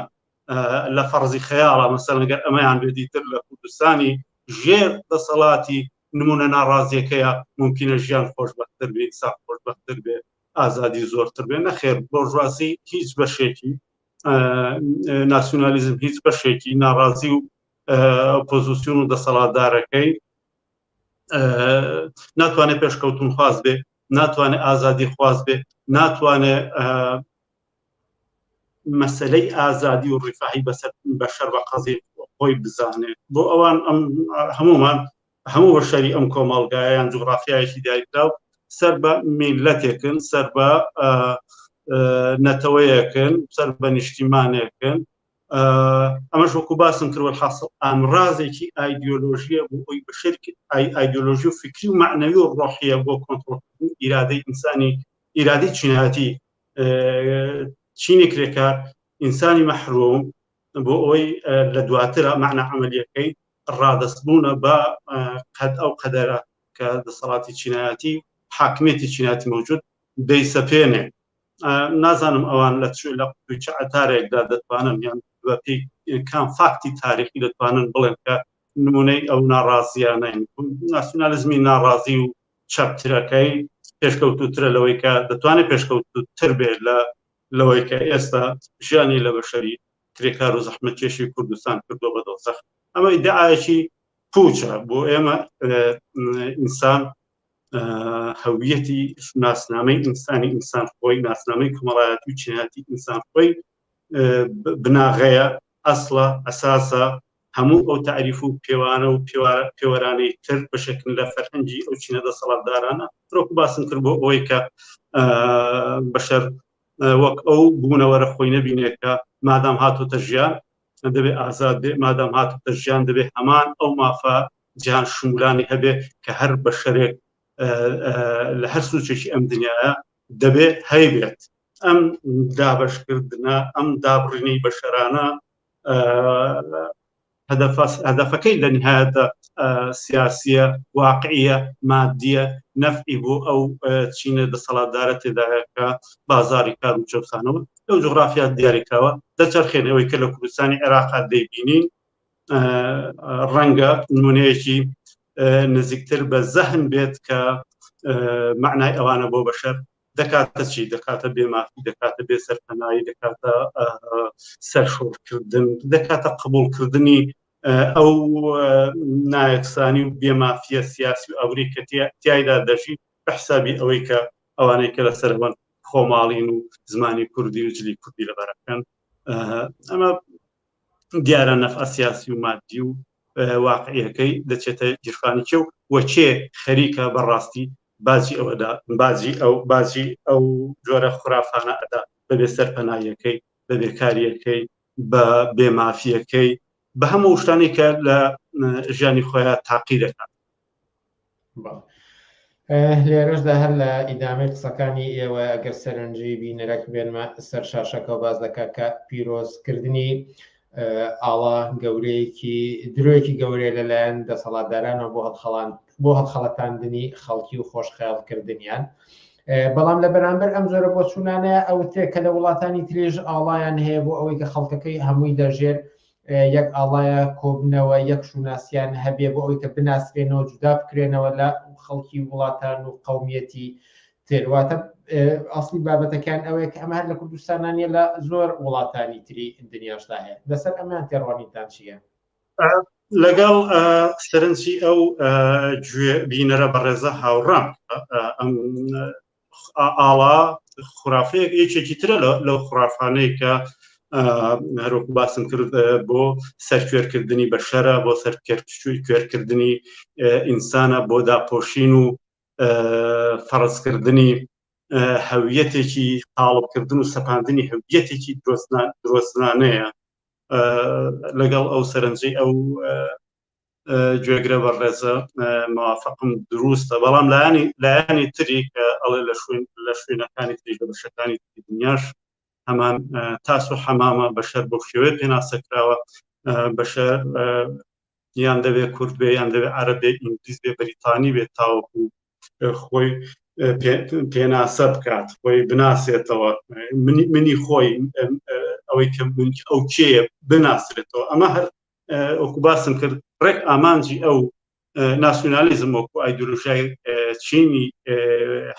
Speaker 4: لە فەرزی خەیاڵە مەسەلەن گەر ئەمەیان بێت دیتر لە کوردستانی ژێر دەسەڵاتی نمونە ناڕازیەکەیە ممکنە ژیان خۆشبەختتر بێ ئینسان خۆشبەختتر بێ ئازادی زۆرتر بێ نەخێر بۆرژوازی هیچ بەشێکی ناسیونالیزم هیچ بەشێکی ناڕازی و ئۆپۆزیسیۆن و دەسەڵاتدارەکەی ناتوانێت پێشکەوتون خواز بێ ناتوانێت ئازادی خواز بێ ناتوانێت مەسلەی ئازادی و ڕیفاهی بەسەر بەشەر بە قەزی خۆی بزانێت بۆ ئەوان ئەم هەمومان هەموو بەشەری ئەم کۆمەڵگایە یان جوغرافیایەکی دیاریکراو سەر بە میللەتێکن، سەر بە نەتەوەیەکن، سەر بە نیشتیمانێکن. ئەمەش وەکو باسم کرد وەلحاسڵ ئامرازێکی ئایدیۆلۆژیە بۆ ئەوی بەشەر ئایدیۆلۆژی و فکری و مەعنەوی و ڕۆحیە بۆ کۆنترۆڵکردنی ئیرادەی ئینسانی، ئیرادەی چینایەتی چینی کرێکار، ئینسانی مەحروم بۆ ئەوەی لە دواترا مەعنا عەمەلیەکەی ڕادەستبوونە بە قەد ئەو قەدەرە کە دەسەڵاتی چینایەتی حاکمیەتی چینایەتی مەوجود دەیسەپێنێ. نازانم ئەوان لە چ لە قوتوی چ عەتارێکدا دەتوانن یان بە پێی کام فاکتی تاریخی دەتوانن بڵێن کە نمونەی ئەو ناڕازیانەین. ناسیونالیزمی ناڕازی و چەپترەکەی پێشکەوتووترە لەوەی کە دەتوانێت پێشکەوتووتر بێت لە لەوەی کە ئێستا ژیانی لە بەشەری کرێکار و زەحمەتکێشی کوردستان کردووە بە دۆزەخ. ئەمە ئیدعایەکی پوچە بۆ ئێمە. ئینسان هەویەتی ناسنامەی ئینسانی ئینسان خۆی ناسنامەی کۆمەڵایەتی و چینایەتی ئینسان خۆی بناغەیە، ئەسڵە، ئەساسە. هەموو ئەو تەعریف و پێوانە و پێوەرانەی تر بەشێکن لە فەرهەنگی ئەو چینە دەسەڵاتدارانە. وەکو باسم کرد بۆ ئەوەی کە بەشەر وەک ئەو بوونەوەرە خۆی نەبینێت کە مادام هاتۆتە ژیان دەبێ ئازاد بێ، مادام هاتۆتە ژیان دەبێ هەمان ئەو مافە جیهان شمولانی هەبێ کە هەر بەشەرێک لە هەر سوچێکی ئەم دنیاە دەبێ هەیبێت. ئەم دابەشکردنە، ئەم دابڕینەی بەشەرانە هەدەفەکەی لە نهایەتە سیاسیە، واقعیە، مادیە، نەفعی بۆ ئەو چینە دەسەڵاتدارە تێدایە کە بازاری کار و چەوسانەوە لەو جوغرافیا دیاریکراوە دەچەرخێن. ئەوەی کە لە کوردستانی عێراقا دەیبینین ڕەنگە نمونەیەکی نزیکتر بە زەهن بێت کە معنای ئەوانە بۆ بەشەر دەکاتە چی؟ دەکاتە بێمافی، دەکاتە بێ سەرپەنایی، دەکاتە سەرشۆڕکردن، دەکاتە قبوڵکردنی ئەو نایەکسانی و بێمافیە سیاسی و ئابووری کە تیایدا دەژی بە حسابی ئەوەی کە ئەوانەی کە لەسەرەوەن خۆماڵین و زمانی کوردی و جلی کوردی لەبەرەکەن. ئەمە دیارە نەفع سیاسی و مادی و واقعیەکەی دەچێتە گیرفانی کێ و وە کێ خەریکە بەڕاستی باجی ئەوەدا باجی ئەو باجی ئەو جۆرە خورافانە ئەدا بە بێ سەرپەناییەکەی، بە بێکاریەکەی، بە بێمافیەکەی، بە هەموو شتانی کە لە ژیانی خۆیان تاقی دەکات.
Speaker 1: لێرەشدا هەر لە ئیدامەی قسەکانی ئێوە ئەگەر سەرنجی بینەرەک بێنمە سەر شاشەکەەوە باز دەکات کە پیرۆزکردنی ئاڵا گەورەیەکی درۆیەکی گەورەیە لەلایەن دەسەڵاتدارانەوە بۆ هەڵخەڵان بۆ هەڵخەڵەتاندنی خەڵکی و خۆشخەیاڵکردنیان. بەڵام لە بەرامبەر ئەم جۆرە بۆچوونانە ئەوترێ کە لە وڵاتانی تریش ئاڵایان هەیە بۆ ئەوەی کە خەڵکەکەی هەمووی لەژێر یەک ئاڵایە کۆبنەوە یەک شوناسیان هەبێ بۆ ئەوەی کە بناسرێنەوە جودا بکرێنەوە لە خەڵکی وڵاتان و قەومیەتی تر. واتە ئەسڵی بابەتەکان ئەوەیە کە ئەمە هەر لە کوردستانە نیە لە زۆر وڵاتانی تری دنیاشدا هەیە. لەسەر ئەمەیان تێڕوانینتان چییە؟
Speaker 4: لەگەڵ سەرنجی ئەو گوێ بینەرە بەڕێزە هاوڕام. ئەم ئاڵا خرافەیەک یەکێکی ترە لەو خرافانەی کە هەروەکو باسم کرد بۆ سەرکوێرکردنی بەشەرە، بۆ سەرکوێرکردنی ئینسانە، بۆ داپۆشین و فەرزکردنی هەویەتێکی قاڵبکردن و سەپاندنی هەویەتێکی درۆزنانەیە. لەگەڵ ئەو سەرنجەی ئەو گوێگرە بەڕێزە موافقم، دروستە. بەڵام لایەنی لایەنی تری کە ئەڵێ لە شوێن لە شوێنەکانی تری لە بەشەکانی تری دنیاش هەمان تاس و حەمامە بەشەر بۆ شێوەیە پێناسە کراوە. بەشەر یان دەبێت کورد بێ یان دەبێت عەرەب بێ، ئینگلیز بێ، بەریتانی بێت، تاوەکو خۆی پێناسە بکات، خۆی بناسێتەوە، منی خۆی ئەوەی کە من ئەو کێیە بناسرێتەوە. ئەمە هەر وەکو باسم کرد ڕێک ئامانجی ئەو ناسیونالیزم وەکو ئایدۆلۆژیای چینی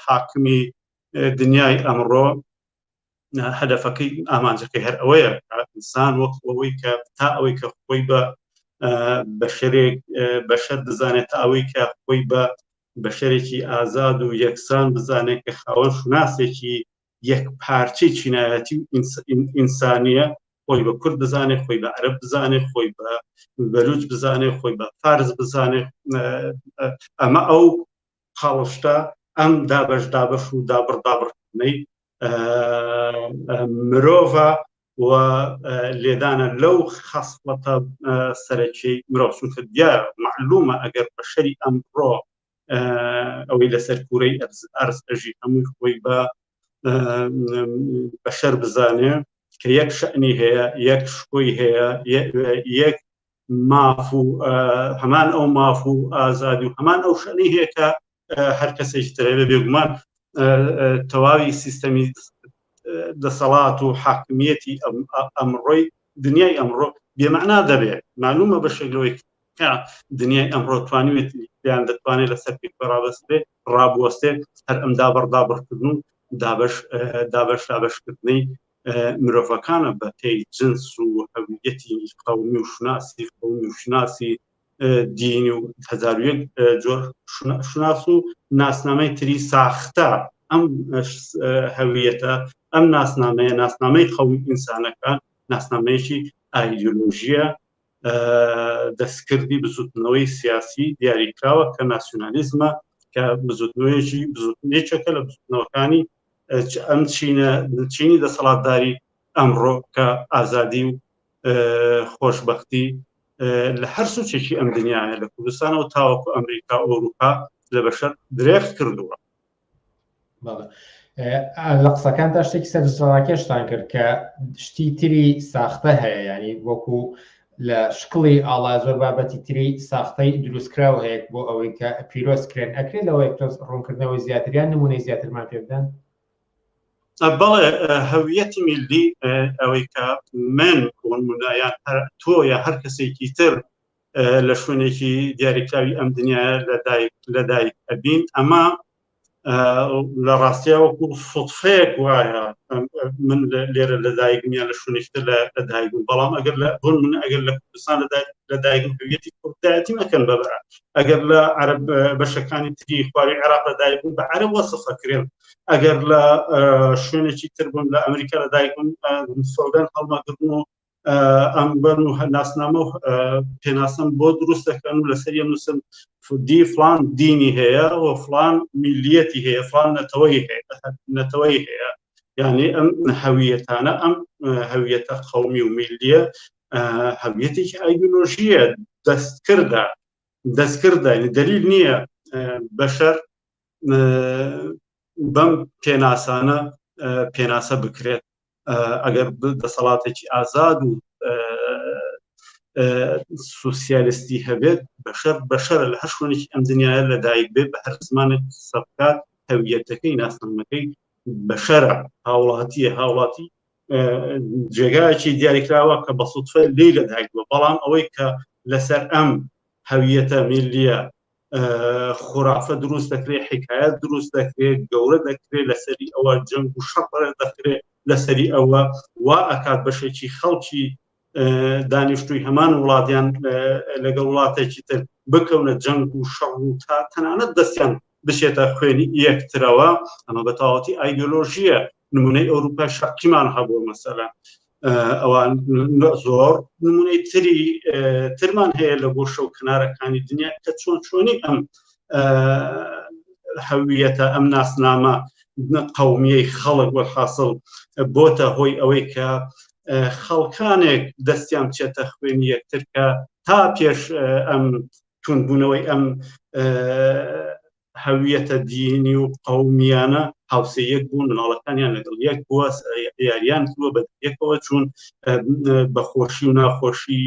Speaker 4: حاکمی دنیای ئەمڕۆ هەدەفەکەی ئامانجەکەی هەر ئەوەیە ئینسان وەک ئەوەی کە تا ئەوەی کە خۆی بە بەشەرێک بەشەر بزانێت، تا ئەوەی کە خۆی بە بەشەرێکی ئازاد و یەکسان بزانێت کە خاوەن شوناسێکی یەک پارچەی چینایەتی و ئینسانیە خۆی بە کورد بزانێ خۆی بە عەرەب بزانێ خۆی بە بەلوچ بزانێ خۆی بە فارس بزانێ ئەمە ئەو خاڵشتە ئەم دابش دابش و دابڕ دابڕکردنەی مرۆڤە و لێدانە لەو خەسڵەتە سەرەکی مرۆڤ چونکە دیار معلومە ئەگەر بەشەری ئەمڕۆ ئەوەی لەسەر کورەی ئەرز ئەژی هەمووی خۆی بە بەشەر بزانێ کە یەک شەنی هەیە یەک شکۆی هەیە یەک ماف و هەمان ئەو ماف و ئازادی و هەمان ئەو شەنی هەیە کە هەر کەسێکی ترەوێ بێگومان تەواوی سیستەمی دەسەڵات و حاکمیەتی ئەمڕۆی دنیای ئەمڕۆ بێمەعنا دەبێت معلومە بەشێک لەوەی کە دنیای ئەمڕۆ توانیوێتی یان دەتوانێت لەسەر پێی ڕابستێ ڕابوەستێ هەر ئەم دابڕ دابڕکردن و دابش دابش دابشکردنی مرۆڤەکانە بە پێی جنس و هەویەتی قەومی و شوناسی قەومی و شوناسی دینی و 1001 جۆر شوناس و ناسنامەی تری ساختە ئەم هەویەتە ئەم ناسنامەیە ناسنامەی قەومی ئینسانەکان ناسنامەیەکی ئایدیۆلۆژیە دەستکردی بزوتنەوەی سیاسی دیاریکراوە کە ناسیۆنالیزمە کە بزوتنەوەیەکی بزوتنێکەکە لە بزوتنەوەکانی ئەم چینە چینی دەسەڵاتداری ئەمڕۆ کە ئازادی و خۆشببختی لە هەر سوچێکی ئەم دنیاە لە کوردستانەوە تاوەکو ئەمریکا و ئەوروپا لە بەشەر درێخ کردووە
Speaker 1: لە قسەکان تا شتێکی سەرنجڕاکێشتان کرد کە شتی تری ساختە هەیە ینی وەکو لە شکڵی ئاڵا زۆر بابەتی تری ساختەی دروستکراو هەیە بۆ ئەوەی کە پیرۆز کرێن ئەکرێت لەوەی تۆز ڕوونکردنەوەی زیاتریان نمونەی زیاترمان پێ بدەن
Speaker 4: بەڵێ هەویەتی میلی ئەوەی کە من بۆنمونە یان تۆ یا هەر کەسێکی تر لە شوێنێکی دیاریکراوی ئەم دنیاە لەدایک لەدایک ئەبین ئەمە لە ڕاستیا وەکو سوتفەیەک وایە من لێرە لەدایک نییە لە شوێنێکتر لەدایک بووم بەڵام ئەگەر لە بۆن من ئەگەر لە کوردستان لەدایک هەویەتی کوردایەتی مەکەن بە ئەگەر لە عەرەب بەشەکانی تری خواری عێراق لەدایک بوون بە عەرەب وەسف ئەکرێن ئەگەر لە شوێنێکی تر بوون لە ئەمریکا لەدایک بوون سۆگەن هەڵمەگرن و ئەم بەن و ناسنامە و پێناسەم بۆ دروست دەکەن و لەسەر یەم نووسن دی فلان دینی هەیە و فلان میلیەتی هەیە فلان نەتەوەی هەیە نەتەوەی هەیە یعنی ئەم هەویەتانە ئەم هەویەتە قەومی و میلیە هەویەتێکی ئایدۆلۆژیە دەستکردە دەستکردە دلیل نییە بەشەر بەم پێناسانە پێناسە بکرێت ئەگەر دەسەڵاتێکی ئازاد و سوسیالیستی هەبێت بەشەر بەشەرە لە هەر شوێنێکی ئەم دنیاە لەدایک بێت بە هەر زمانێک قسە بکات هەویەتەکەی ناسنامەکەی بەشەرە هاوڵاتیە هاوڵاتی جێگایەکی دیاریکراوە کە بە سوتفە لێی لەدایک بووە بەڵام ئەوەی کە لەسەر ئەم هەویەتە میلیە خورافە دروست دەکرێت حکایەت دروست دەکرێت گەورە دەکرێت لەسەری ئەوە جەنگ و شەڕ دەکرێت لەسەری ئەوە وا ئەکات بەشێکی خەڵکی دانیشتووی هەمان وڵاتیان لەگەڵ وڵاتێکی تر بکەونە جەنگ و شەڕ و تا تەنانەت دەستیان بچێتە خوێنی یەکترەوە ئەمە بە تەواوەتی ئایدۆلۆژیە نمونەی ئەوروپا شەرقیمان هەبوو مەسەلەن ئەوان زۆر نمونەی تری ترمان هەیە لە گۆشە و کنارەکانی دنیا کە چۆن چۆنی ئەم هەویەتە ئەم ناسنامە قومیەی خەڵک وەحاصل بۆتە هۆی ئەوەی کە خەڵکانێک دەستیان بچێتە خوێنی یەکتر کە تا پێش ئەم توندبوونەوەی ئەم هەویەتە دینی و قەومیانە هاوسێ یەک بوون مناڵەکانیان لەگەڵ یەک بووە یاریان کردووە بە یەکەوە چوون بە خۆشی و ناخۆشی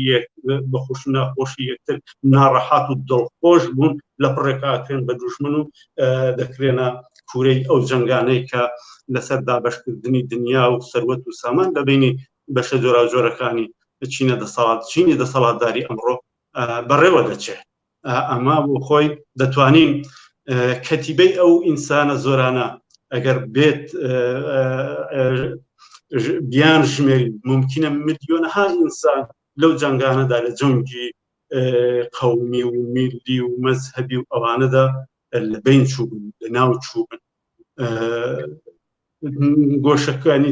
Speaker 4: بە خۆش و ناخۆشی یەکتر ناڕەحات و دڵخۆش بوون لە پڕێکاکرێن بە دوژمن و دەکرێنە کوورەی ئەو جەنگانەی کە لەسەر دابەشکردنی دنیا و سەروەت و سامان لە بینی بەشە جۆراوجۆرەکانی چینە دەسەڵات چینی دەسەڵاتداری ئەمڕۆ بەڕێوە دەچێت ئەمە بۆ خۆی دەتوانین کەتیبەی ئەو ئینسانە زۆرانە ئەگەر بێت بیان ژمێری ممکنە ملیۆنەها ئینسان لەو جەنگانەدا لە جەنگی قەومی و میلی و مەزهەبی و ئەوانەدا لە بین چووبن لە ناو چووبن. گۆشەکانی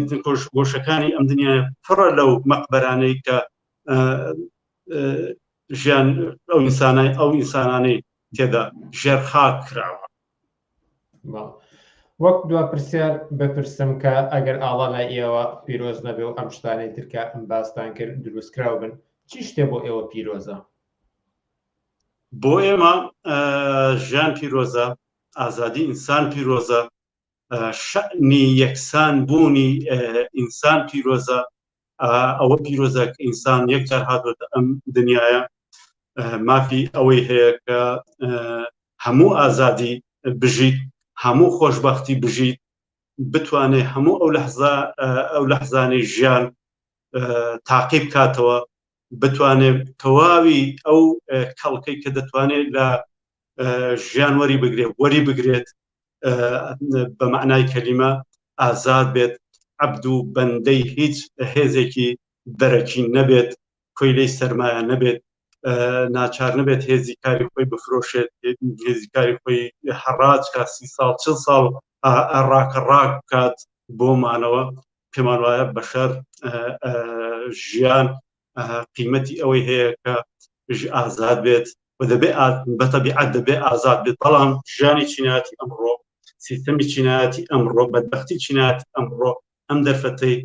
Speaker 4: گۆشەکانی ئەم دنیاە پڕە لەو مەقبەرانەی کە ژیان ئەو ئینسانای ئەو ئینسانانەی تێدا ژێر خاک کراوە.
Speaker 1: وەک دوا پرسیار بپرسم کە ئەگەر ئاڵا لای ئێوە پیرۆز نەبێ و ئەم شتانەی تر کە باستان کرد دروستکراو بن، چی شتێ بۆ ئێوە پیرۆزە؟
Speaker 4: بۆ ئێمە ژیان پیرۆزە، ئازادی ئینسان پیرۆزە، شەئنی یەکسان بوونی ئینسان پیرۆزە، ئەوە پیرۆزە کە ئینسان یەکجار هاتووەتە ئەم دنیاە مافی ئەوەی هەیە کە هەموو ئازادی بژیت، هەموو خۆشببختی بژیت، بتوانێت هەموو ئەو لەحزە ئەو لەحزانەی ژیان تاقی بکاتەوە، بتوانێت تەواوی ئەو کەڵکەی کە دەتوانێت لە ژیان وەری بگرێت وەری بگرێت، بە مەعنای کەلیمە ئازاد بێت، عەبد و بەندەی هیچ هێزێکی دەرەکی نەبێت، کۆیلەی سەرمایە نەبێت، ناچار نەبێت هێزی کاری خۆی بفرۆشێت، هێزی کاری خۆی حەڕاج کات، 30 ساڵ 40 ساڵ ڕاکە ڕاک بکات بۆ مانەوە. پێمان وایە بەشەر ژیان قیمەتی ئەوەی هەیە کە ئازاد بێت و دەبێ بە تەبیعەت دەبێ ئازاد بێت. بەڵام ژیانی چینایەتی ئەمڕۆ، سیستەمی چینایەتی ئەمڕۆ، بەدبەختی چینایەتی ئەمڕۆ ئەم دەرفەتەی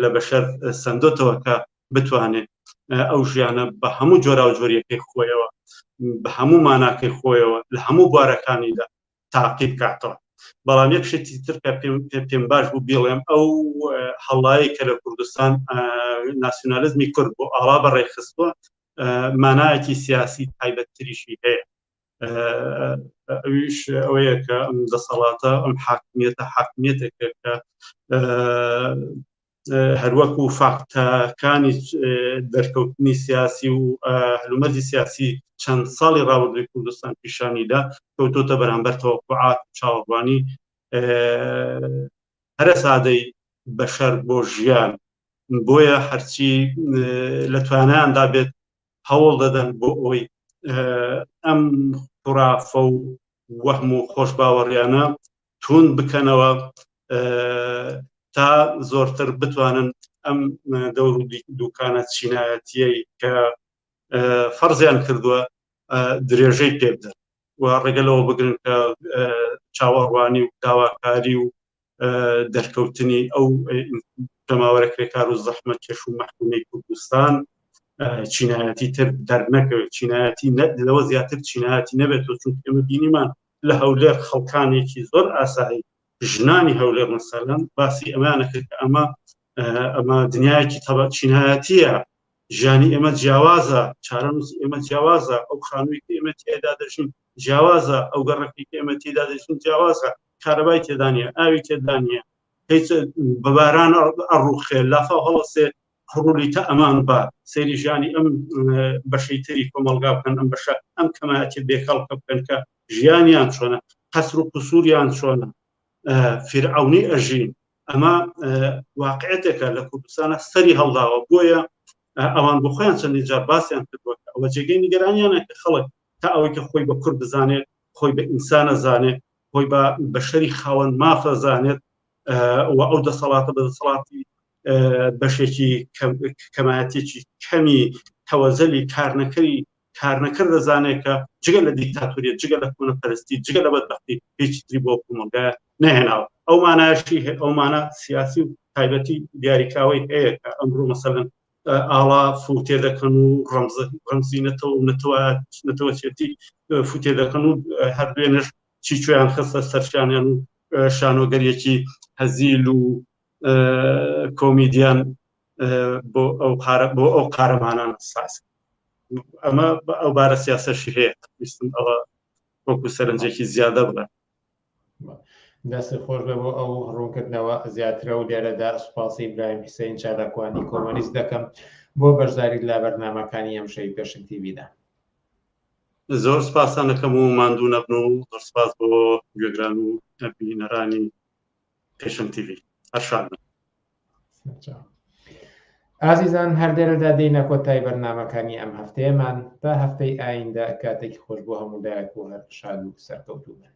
Speaker 4: لە بەشەر سەندۆتەوە کە بتوانێت ئەو ژیانە بە هەموو جۆراوجۆریەکەی خۆیەوە، بە هەموو ماناکەی خۆیەوە، لە هەموو بوارەکانیدا تاقی بکاتەوە. بەڵام یەک شتی تر کە پێم باش بوو بیڵێم، ئەو هەڵایی کە لە کوردستان ناسیۆنالیزمی کورد بۆ ئاڵا بەڕێخستووە مانایەکی سیاسی تایبەتتریشی هەیە. ئەویش ئەوەیە کە ئەم دەسەڵاتە، ئەم حاکمیەتە، حاکمیەتێکە کە هەروەکو فاکتەکانی دەرکەوتنی سیاسی و هەلومەرجی سیاسی چەند ساڵی ڕابردووی کوردستان پیشانیدا کەوتۆتە بەرامبەر تەوەقوعات چاوەڕوانی هەرە سادەی بەشەر بۆ ژیان. بۆیە هەرچی لە توانایاندا بێت هەوڵ دەدەن بۆ ئەوەی ئەم خورافە و وەهم و خۆشباوەڕیانە توند بکەنەوە تا زۆرتر بتوانن ئەم دەور و دوکانە چینایەتیەی کە فەرزیان کردووە درێژەی پێ بدەن و ڕێگە لەوە بگرن کە چاوەڕوانی و داواکاری و دەرکەوتنی ئەو جەماوەرە کرێکار و زەحمەت کێش و مەحکومی کوردستان چینایەتی تر دەرنەکەوێت، چینایەتی لەوە زیاتر چینایەتی نەبێت. و چونکە ئێمە بینیمان لە هەولێر خەڵکانێکی زۆر ئاسایی، ژنانی هەولێر مەسەلەن باسی ئەمانە کرد کە ئەمە ئەمە دنیایەکی تەبە چینایەتیە، ژیانی ئێمە جیاوازە، چارەنووسی ئێمە جیاوازە، ئەو خانووی کە ئێمە تێدا دەژین جیاوازە، ئەو گەڕەکی کە ئێمە تێدا دەژین جیاوازە، کارەبای تێدا نییە، ئاوی تێدا نییە، هیچ بە باران ئەڕوخێ، لافاو هەڵەسێ، هڕولیتە ئەمان با سەیری ژیانی ئەم بەشەی تری کۆمەڵگا بکەن، ئەم بەشە ئەم کەمایەتی بێکەڵکە بکەن کە ژیانیان چۆنە، قەسر و قسوریان چۆنە، فیرعەونی ئەژین. ئەمە واقعێتێکە لە کوردستانە سەری هەڵداوە. بۆیە ئەوان بۆ خۆیان چەندین جار باسیان کردووە کە ئەوە جێگەی نیگەرانیانە کە خەڵک تا ئەوەی کە خۆی بە کورد بزانێت، خۆی بە ئینسانە زانێت، خۆی بە بەشەری خاوەن مافە زانێت و ئەو دەسەڵاتە بە دەسەڵاتی بەشێکی کەمایەتێکی کەمی تەوەزەلی کارنەکەری کارنەکەر دەزانێت کە جگە لە دیکتاتۆریە، جگە لە کۆنەپەرستی، جگە لە بەدبەختی هیچ تری بۆ کۆمەڵگا نەهێناوە. ئەو مانایشی ئەو مانا سیاسی و تایبەتی دیاریکراوەی هەیە کە ئەمڕۆ مەسەلەن ئاڵا فوتێ دەکەن و ڕەمزی نەتەوە و نەتەوەچێتی فوتێ دەکەن و هەر دوێنێش چی کوێیان خستە سەرشانیان و شانۆگەریەکی هەزیل و کۆمیدیان بۆ ئەو بۆ ئەو قارەمانان ساز. ئەمە ئەو بارە سیاسەشی هەیە. ویستم ئەوە وەکو سەرنجێکی زیادە بڵێم.
Speaker 1: دەست خۆش بێ بۆ ئەو ڕوونکردنەوە زیاترە و لێرەدا سوپاسی ئیبراهیم حسین چالاکوانی کۆمۆنیست دەکەم بۆ بەشداری لە بەرنامەکانی ئەمشەوی پێشنگ تیڤیدا.
Speaker 4: زۆر سپاستان دەکەم و ماندوو نەبن و زۆر سپاس بۆ گوێگران و بینەرانی پێشنگ تیڤی. هەر شاد بن.
Speaker 1: ئازیزان هەر لێرەدا دێینە کۆتای بەرنامەکانی ئەم هەفتەیەمان. تا هەفتەی ئایندە کاتێکی خۆش بۆ هەموو لایەک و هەر شاد و سەرکەوتوو بن.